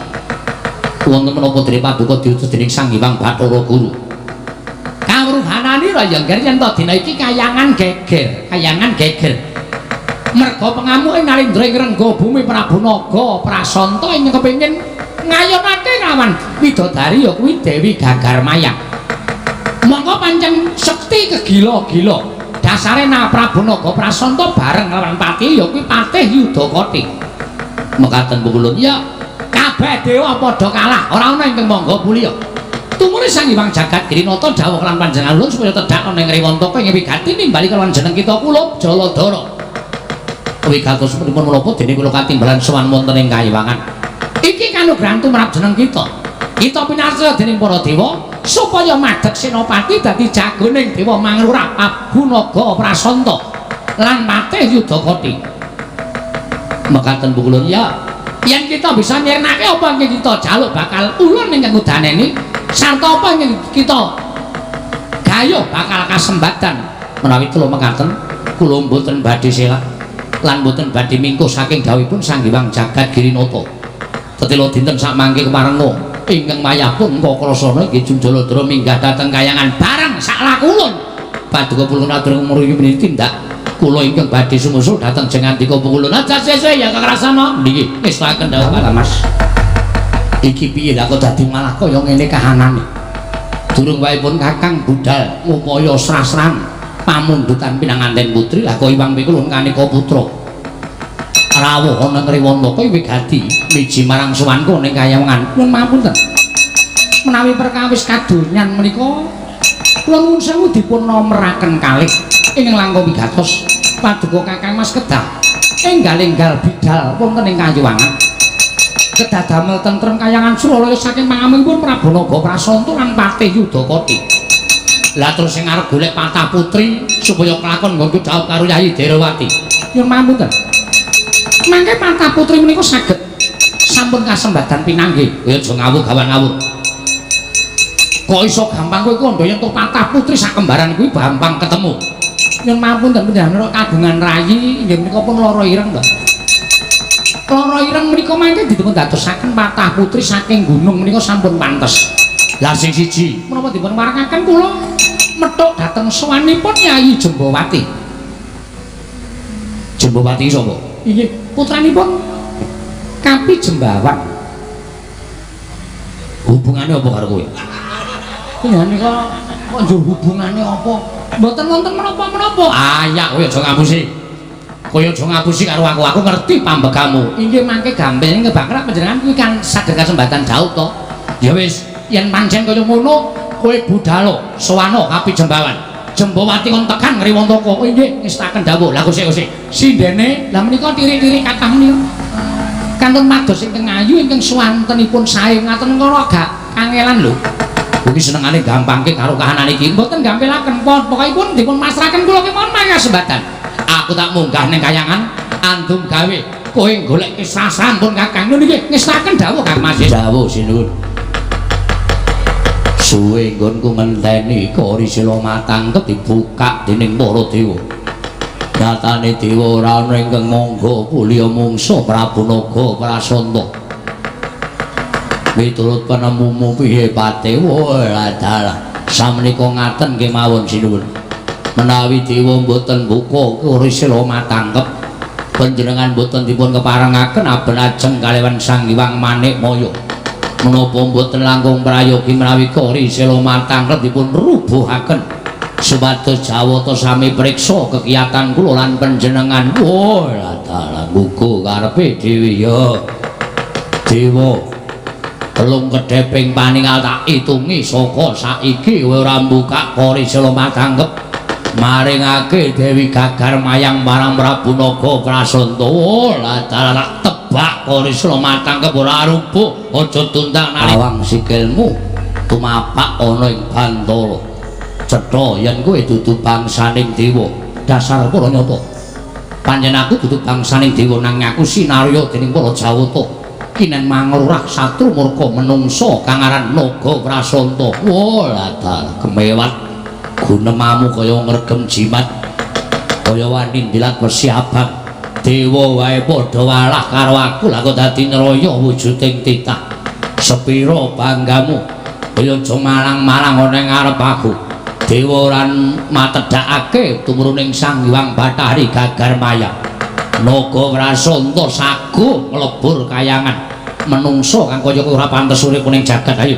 Wonten menapa dene paduka diutus dening Sang Hyang Bathara Guru. Kawruhananira ya ngger yen ta dina iki kayangan geger, kayangan geger. Merga pengamuke Narendra ing Rengga Bumi Prabu Naga Prasanta ing kepengin ngayonake lawan widodari ya kuwi Dewi Gagar Mayang. Mongko pancen sekti kegila-gila. Dasare na Prabu Naga Prasanta bareng lawan patih ya kuwi Patih Yudakati. Mekaten Pukulun. Ya kabeh dewa padha kalah, ora ana ingkang mangga mulya. Tumune Sang Hyang Jagat Girinata dawuh lan panjenengan ulun supaya tedhak ana ing Rewantaka ing wigati nimbali kalawan jeneng kita kula Jaladara. Wigatos pripun menapa dene kula katimbalan sowan wonten ing Kayiwangan. Iki kanugrahan tumrap jeneng kita. Kita pinarsa dening para dewa supaya madeg senopati dadi jagoning dewa Mangrura Prabu Naga Prasanta lan Patih Yudakati. Mekaten Pukulun. Ya, yen kita bisa nyirnake apa ingkang kita jaluk bakal ulun ingkang udaneni sarta apa ingkang kita gayuh bakal kasembatan. Menawi kula mekaten kula mboten badhe selak lan mboten badhe mingkuh saking dawuhipun Sang Hyang Jagat Girinata. Tetela dinten sakmangke keparenga ingkang mayahpun Kakrasana inggih Junjaladra minggah dhateng kayangan bareng saklakulun. Paduka pulun atur ngumuri menika tindak kula ingkang badhe sumusul dhateng Jengandika pulun. Aja sesuk ya Kakrasana. Nggih, ngestaken dawuh Mas. Iki piye lah kok dadi malah kaya ngene kahanane. Durung wae pun Kakang budal ngupaya srasran pamundhutan pinanganten putri lah kok iwang pikulun kaneka putra. Rawuh ana Ngriwantaka wigati miji marang sowanku ning kayangan. Nuwun pangapunten. Menawi perkawis kadonyan menika kula nuwun sewu dipun nomeraken kalih ingkang langkung wigatos paduka Kakang Mas kedah enggal-enggal bidal wonten ing Kayuwangan. Kedah damel tentrem kayangan Suralaya saking pangamengipun Prabu Naga Prasanta lan Patih Yudakati. Lah terus sing arep golek patah putri supaya kelakon nggonku dhaup karo Yayi Derawati. Nyuwun pangapunten. Mangke patah putri menika saged sampun kasembadan pinanggih. Kowe aja ngawur gawan ngawur. Kok iso gampang kowe kandha yen to patah putri sak kembaran kuwi gampang ketemu. Nyuwun pangapunten panjenengan kagungan rayi inggih menika pun lara ireng to. Lara ireng menika mangke dipun dadosaken patah putri saking gunung menika sampun pantes. Lah sing siji menapa dipun warengaken kula methuk dhateng sowanipun Yayi Jembawati. Jembawati sapa? Inggih, putranipun Kapi Jembawan. Hubungane apa karo kowe? Ya nika kok njur hubungane apa? Mboten wonten menapa-menapa. Ayak kowe aja ngapusi. Kowe aja ngapusi karo aku. Aku ngerti pambekamu. Inggih mangke gampil ngebakrak panjenengan kuwi kan saged kasembatan jauh to. Ya wis, yen pancen kaya ngono, kowe budhalo sowana Kapi Jembawan. Jembawati kon tekan Ngriwantaka. Oh inggih, ngestaken dawuh. Lah kosek kosek. Sindene, lah menika tirik-tirik kathah menika. Kantun mados ingkang ayu ingkang suwantenipun sae ngaten kala gak kangelan lho. Kuwi senengane gampangke karo kahanan iki. Mboten gampilaken pon, pokokipun dipun masrahaken kula kemawon mangke kasembatan. Aku tak munggah ning kayangan andum gawe kowe golek kisah pun Kakang. Lho niki ngestaken dawuh Kang Mas. Dawuh sinuwun. Suwe nggonku ngenteni Kori Sela matangkep dibuka dening para dewa. Nyatane dewa ora ana ingkang mangga kulya mungsa Prabu Naga Prasanta. Miturut penemumu piye Patewa? Dalah samenika ngaten kemawon sinuwun. Menawi dewa mboten buka Kori Sela matangkep, panjenengan mboten dipun keparengaken aben ajeng kaliwan Sang Hyang Manikmaya. Menapa mboten langkung prayogi menawi Kori Sela matangkep dipun rubuhaken supados Jawata sami priksa kekiyatan kula lan panjenengan. Oh, dalah gugu karepe dhewe ya. Dewa telung kedheping paningal tak itungi saka saiki kowe ora mbukak Kori Sela matangkep maringake Dewi Gagar mayang marang Prabu Naga Prasanta. Oh, dalah tak tebak Kori Sela matangkep ora rubuh. Aja tundang nalika sikilmu tumapak ana ing bantala. Cetha yen kowe dudu bangsaning dewa. Dasar para nyata. Pancen aku dudu bangsaning dewa nanging aku sinarya dening para Jawata. Kinen mangrurah satru murka menungsa kang aran Naga Prasanta. Wah, dalah kemewat gunemamu kaya ngregem jimat. Kaya wani ndilat wesi abang. Dewa wae padha walah karo aku lah kok dadi nraya wujuding titah. Sepira banggamu kaya aja malang-malang ana ing ngarep aku. Dewa ora matedhakake tumruning Sang Hyang Bathari Gagar Maya. Naga Prasanta saguh mlebur kayangan menungsa kang kaya ora pantes urip ning jagat. Ayo.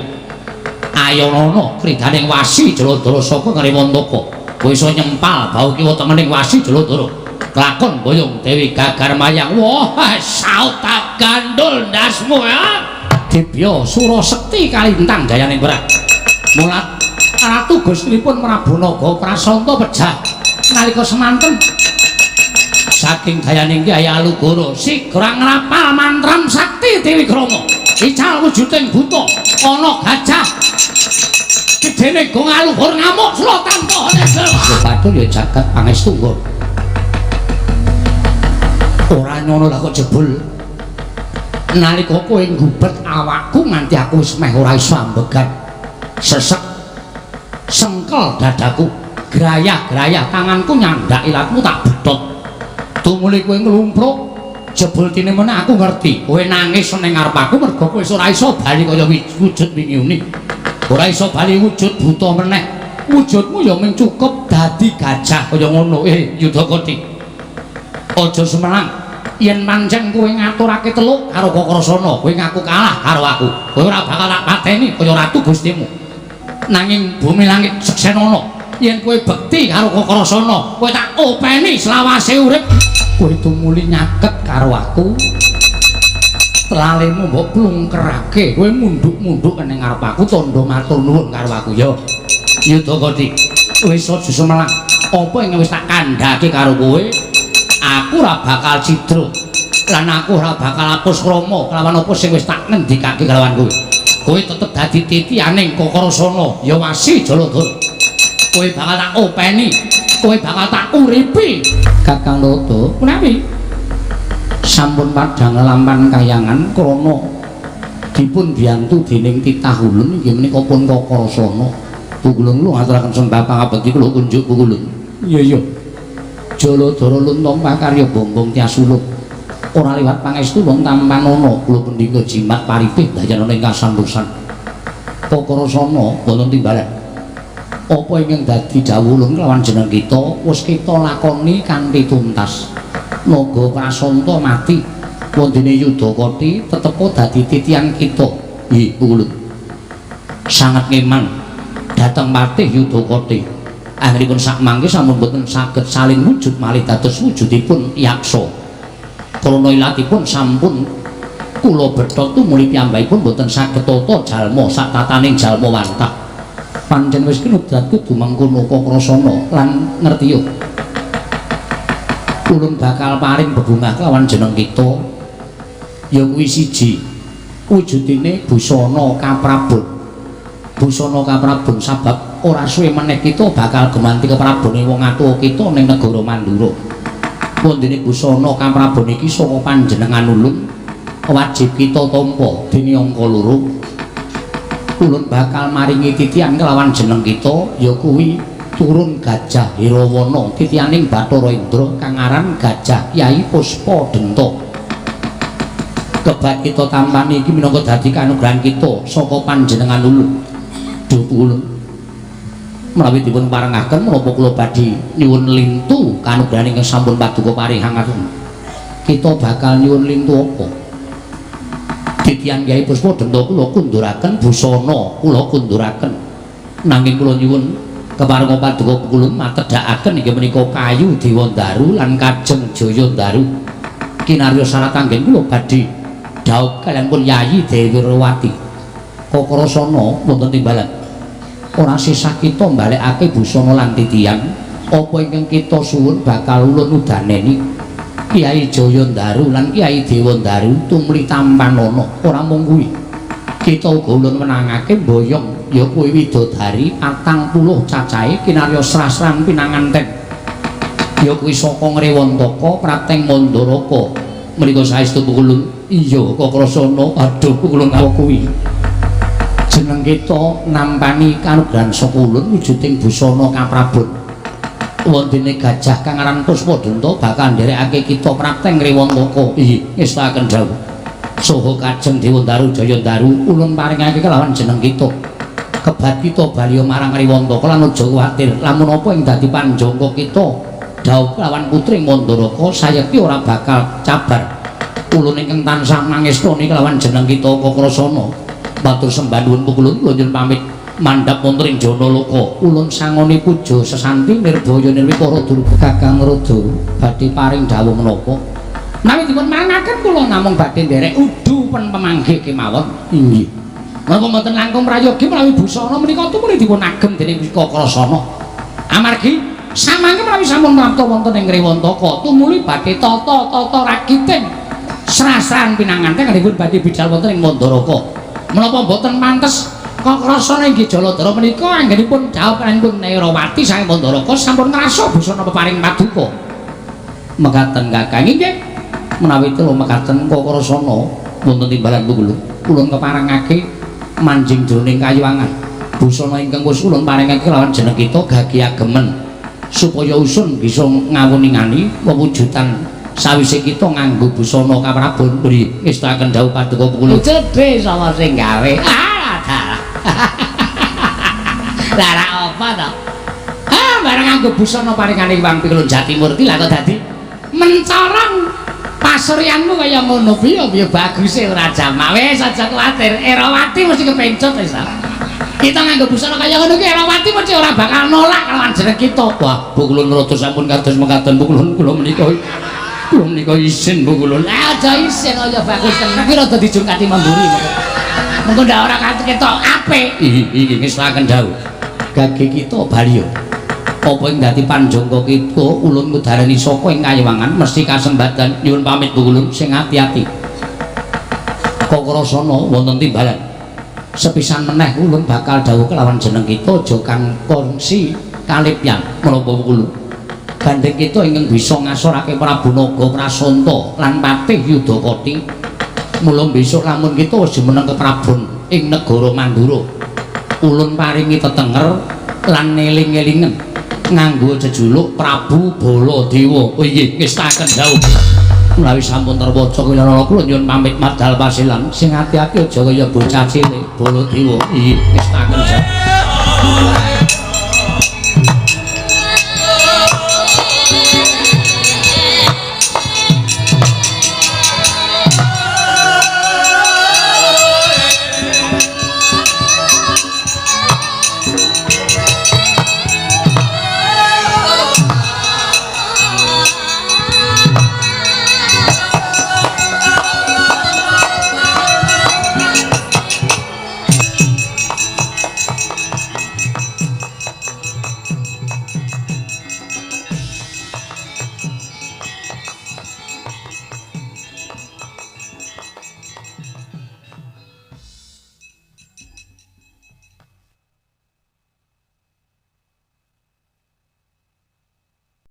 Ayo nono kridaning wasi Jaladara saka Ngriwantaka. Kowe iso nyempal bau kiwa tengening wasi Jaladara. Lakon boyong Dewi Gagar Maya. Wah, saut tak gandul ndasmu ya. Dibya Sura Sekti kalintang jayaning berat. Mulat Ratu Gustinipun Prabu Naga Prasanta pejah nalika semanten saking dayaning Kyai Alugoro sigra ngrapal mantram sakti Dewi Krama. Ical wujuding buta ana gajah gedene gong aluhur ngamuk sura tanpa negel. Padahal ya jagat pangestu nggon. Ora nyono lah kok jebul nalika kowe nggubet awakku nganti aku wis meh ora iso ambegan. Sesek sengkel dadaku, grayah-grayah tanganku nyandak ilatmu tak betot. Tumuli kowe nglumpruk Jebul tinemene aku ngerti. Kowe nangis ning ngarep aku mergo kowe wis ora iso bali kaya wujud wingi uni. Ora iso bali wujud buta meneh. Wujudmu ya mung cukup dadi gajah kaya ngono. Yudhakati. Aja semenang. Yen pancen kowe ngaturake teluk karo Kakrasana, kowe ngaku kalah karo aku. Kowe ora bakal tak pateni kaya ratu Gustimu. Nanging bumi langit seksenana, yen kowe bekti karo Kakrasana, kowe tak openi selawase urip. Kowe tumuli nyaket karo aku. Lalemu mbok plungkerake, kowe munduk-munduk ning ngarep aku tandha matur nuwun karo aku ya. Yudhakati, wis aja semelang. Apa ing wis tak kandhake karo kowe, aku ora bakal cidra lan aku ora bakal apus krama kelawan apa sing wis tak ngendikake kelawan kowe. Kowe tetep dadi titianing Kakrasana ya wasi Jaladara. Kowe bakal tak openi, kowe bakal tak uripi. Kakang Nata, menawi sampun padhang lampan kayangan krana dipun biyantu dening titah ulun inggih menika pun Kakrasana. Pukulun kula ngaturaken sembah pangabekti kula kunjuk pukulun. Iya iya. Jaladara luntung pakarya bombong tiasuluk. Ora liwat pangestu wong tampanana kula pendhika jimat paripih dayanana ing kasantosan. Kakrasana wonten timbalan. Apa ingkang dadi dawuh ulun kelawan jeneng kita wis kita lakoni kanthi tuntas. Naga Prasanta mati wondene Yudhakati tetepa dadi titian kita. Nggih, pukulun. Sanget ngeman dhateng patih Yudhakati. Anggenipun sakmangke sampun boten saged salin wujud malih dados wujudipun yaksa. Krana ilatipun sampun kula bethot tumuli piyambakipun boten saged tata jalma satataning jalma wantah. Pancen wis kinudrat kudu mengkono Kakrasana lan ngertiya. Ulun bakal paring bebungah kelawan jeneng kita. Ya kuwi siji. Wujudine busana kaprabon. Busana kaprabon sabab ora suwe meneh kita bakal gemanti keprabone wong atuwa kita ning negara Mandura. Wondene busana kaprabon iki saka panjenengan ulun wajib kita tampa dene angka loro. Ulun bakal maringi titian kelawan jeneng kita ya kuwi turun Gajah Hirawana titianing Bathara Indra kang aran Gajah Kyai Puspa Denta. Kebat kita tampani iki minangka dadi kanugrahan kita saka panjenengan ulun. Duh ulun menawi dipun parengaken menapa kula badhe nyuwun lintu kanugrahan ingkang sampun paduka parihangaken. Kita bakal nyuwun lintu apa? Titian Kyai Puspa Denta kula kunduraken busana kula kunduraken. Nanging kula nyuwun keparenga paduka ulun matedhakaken inggih menika kayu Dewandaru lan Kajeng Jayandaru. Kinarya syarat anggen kula badhe dhaup kaliyan pun Yayi Dewirawati. Kakrasana wonten timbalan. Ora sisah kita mbalekake busana lan titian, apa ingkang kita suwun bakal ulun udaneni Kyai Jayandaru lan Kyai Dewandaru tumuli tampanana. Ora mung kuwi, kita uga ulun menangake mboyong ya kuwi widodari 40 cacahe kinarya srasran pinanganten. Ya kuwi saka Ngrewantaka Prateng Mandaraka. Menika saestu ulun. Iya Kakrasana, aduh ulun kuwi. Jeneng kita nampani kanugrahan saka ulun wujuding busana kaprabon. Wondene gajah kang aran Puspa Denta bakal nderekake kita Prateng Ngrewantaka. Inggih, ngestakaken dawuh. Saha Kajeng Dewandaru Jayandaru ulun paringake kelawan jeneng kita. Kebat kita bali marang Ngrewantaka lan aja kuwatir lamun apa ing dadi panjangka kita dhaup kelawan putri Mandaraka sayekti ora bakal cabar. Ulun ingkang tansah mangestoni kelawan jeneng kita Kakrasana. Matur sembah nuwun pukulun kula nyuwun pamit mandhap wonten ing Janaloka. Ulun sangoni puja sesanti nirbaya nirwikara durga. Kakang Rada badhe paring dawuh menapa? Menawi dipun marangaken kula namung badhe nderek udu pen pemanggih kemawon. Inggih. Menapa mboten langkung prayogi menawi busana menika tumuli dipun agem dening Kakrasana. Amargi samangke menawi sampun prapta wonten ing Ngrewantaka tumuli badhe tata-tata ragiting srasran pinanganten anggenipun badhe bidal wonten ing Mandaraka. Menapa mboten pantes Kakrasana inggih Jaladara menika anggenipun dhawuh Nerawati saking Mandaraka sampun ngrasa busana peparing paduka. Mekaten Kakang inggih menawi telu mekaten Kakrasana wonten timbalan kula ulun keparengake manjing jroning kayuwangan. Busana ingkang wis ulun paringake kelawan jeneng kita gagi agemen supaya usun bisa ngawuningani wewujudan Sawise kita nganggo busana kaprabon bri ngestakaken dawuh paduka Pukulun. Cedhe sapa sing gawe? Ah, dalah. Lah ra apa to? Ah, bareng nganggo busana paringane Hyang Pikulun Jatimurti lah kok dadi mencorong pasuryanmu kaya ngono piye piye baguse ora jamak. Wis aja kuwatir, Erawati mesti kepencut wis. Kita nganggo busana kaya ngono ki Erawati mesti ora bakal nolak kelawan jeneng kita. Wah, Bu Kulun rada sampun kados mekaten Bu Kulun, kula menika isin Bu Kulun. Ah, aja isin, aja bagus tenan. Ki rada dijungkati memburi. Mengko ndak ora ketok apik. Iki ngestakaken dawuh. Gage kita baliyo. Apa ing dadi panjangka kita ulun ngudarani saka ing kayiwangan mesti kasembadan. Nyuwun pamit Bu Kulun, sing ati-ati. Kakrasana wonten timbalan. Sepisan meneh ulun bakal dawuh kelawan jeneng kita aja kang kongsi kalipyan menapa Bu Kulun. Gandeng kita ingkang bisa ngasorake Prabu Naga Prasanta lan Patih Yudakati. Mula besok lamun kita wis jumeneng keprabon ing negara Mandura, ulun paringi tetenger lan eling-elingen nganggo jejuluk Prabu Baladewa. Oh inggih, ngestakaken dawuh. Menawi sampun terwaca kula kula nyuwun pamit madal pasilan. Sing ati-ati aja kaya bocah cilik Baladewa. Inggih, ngestakaken dawuh.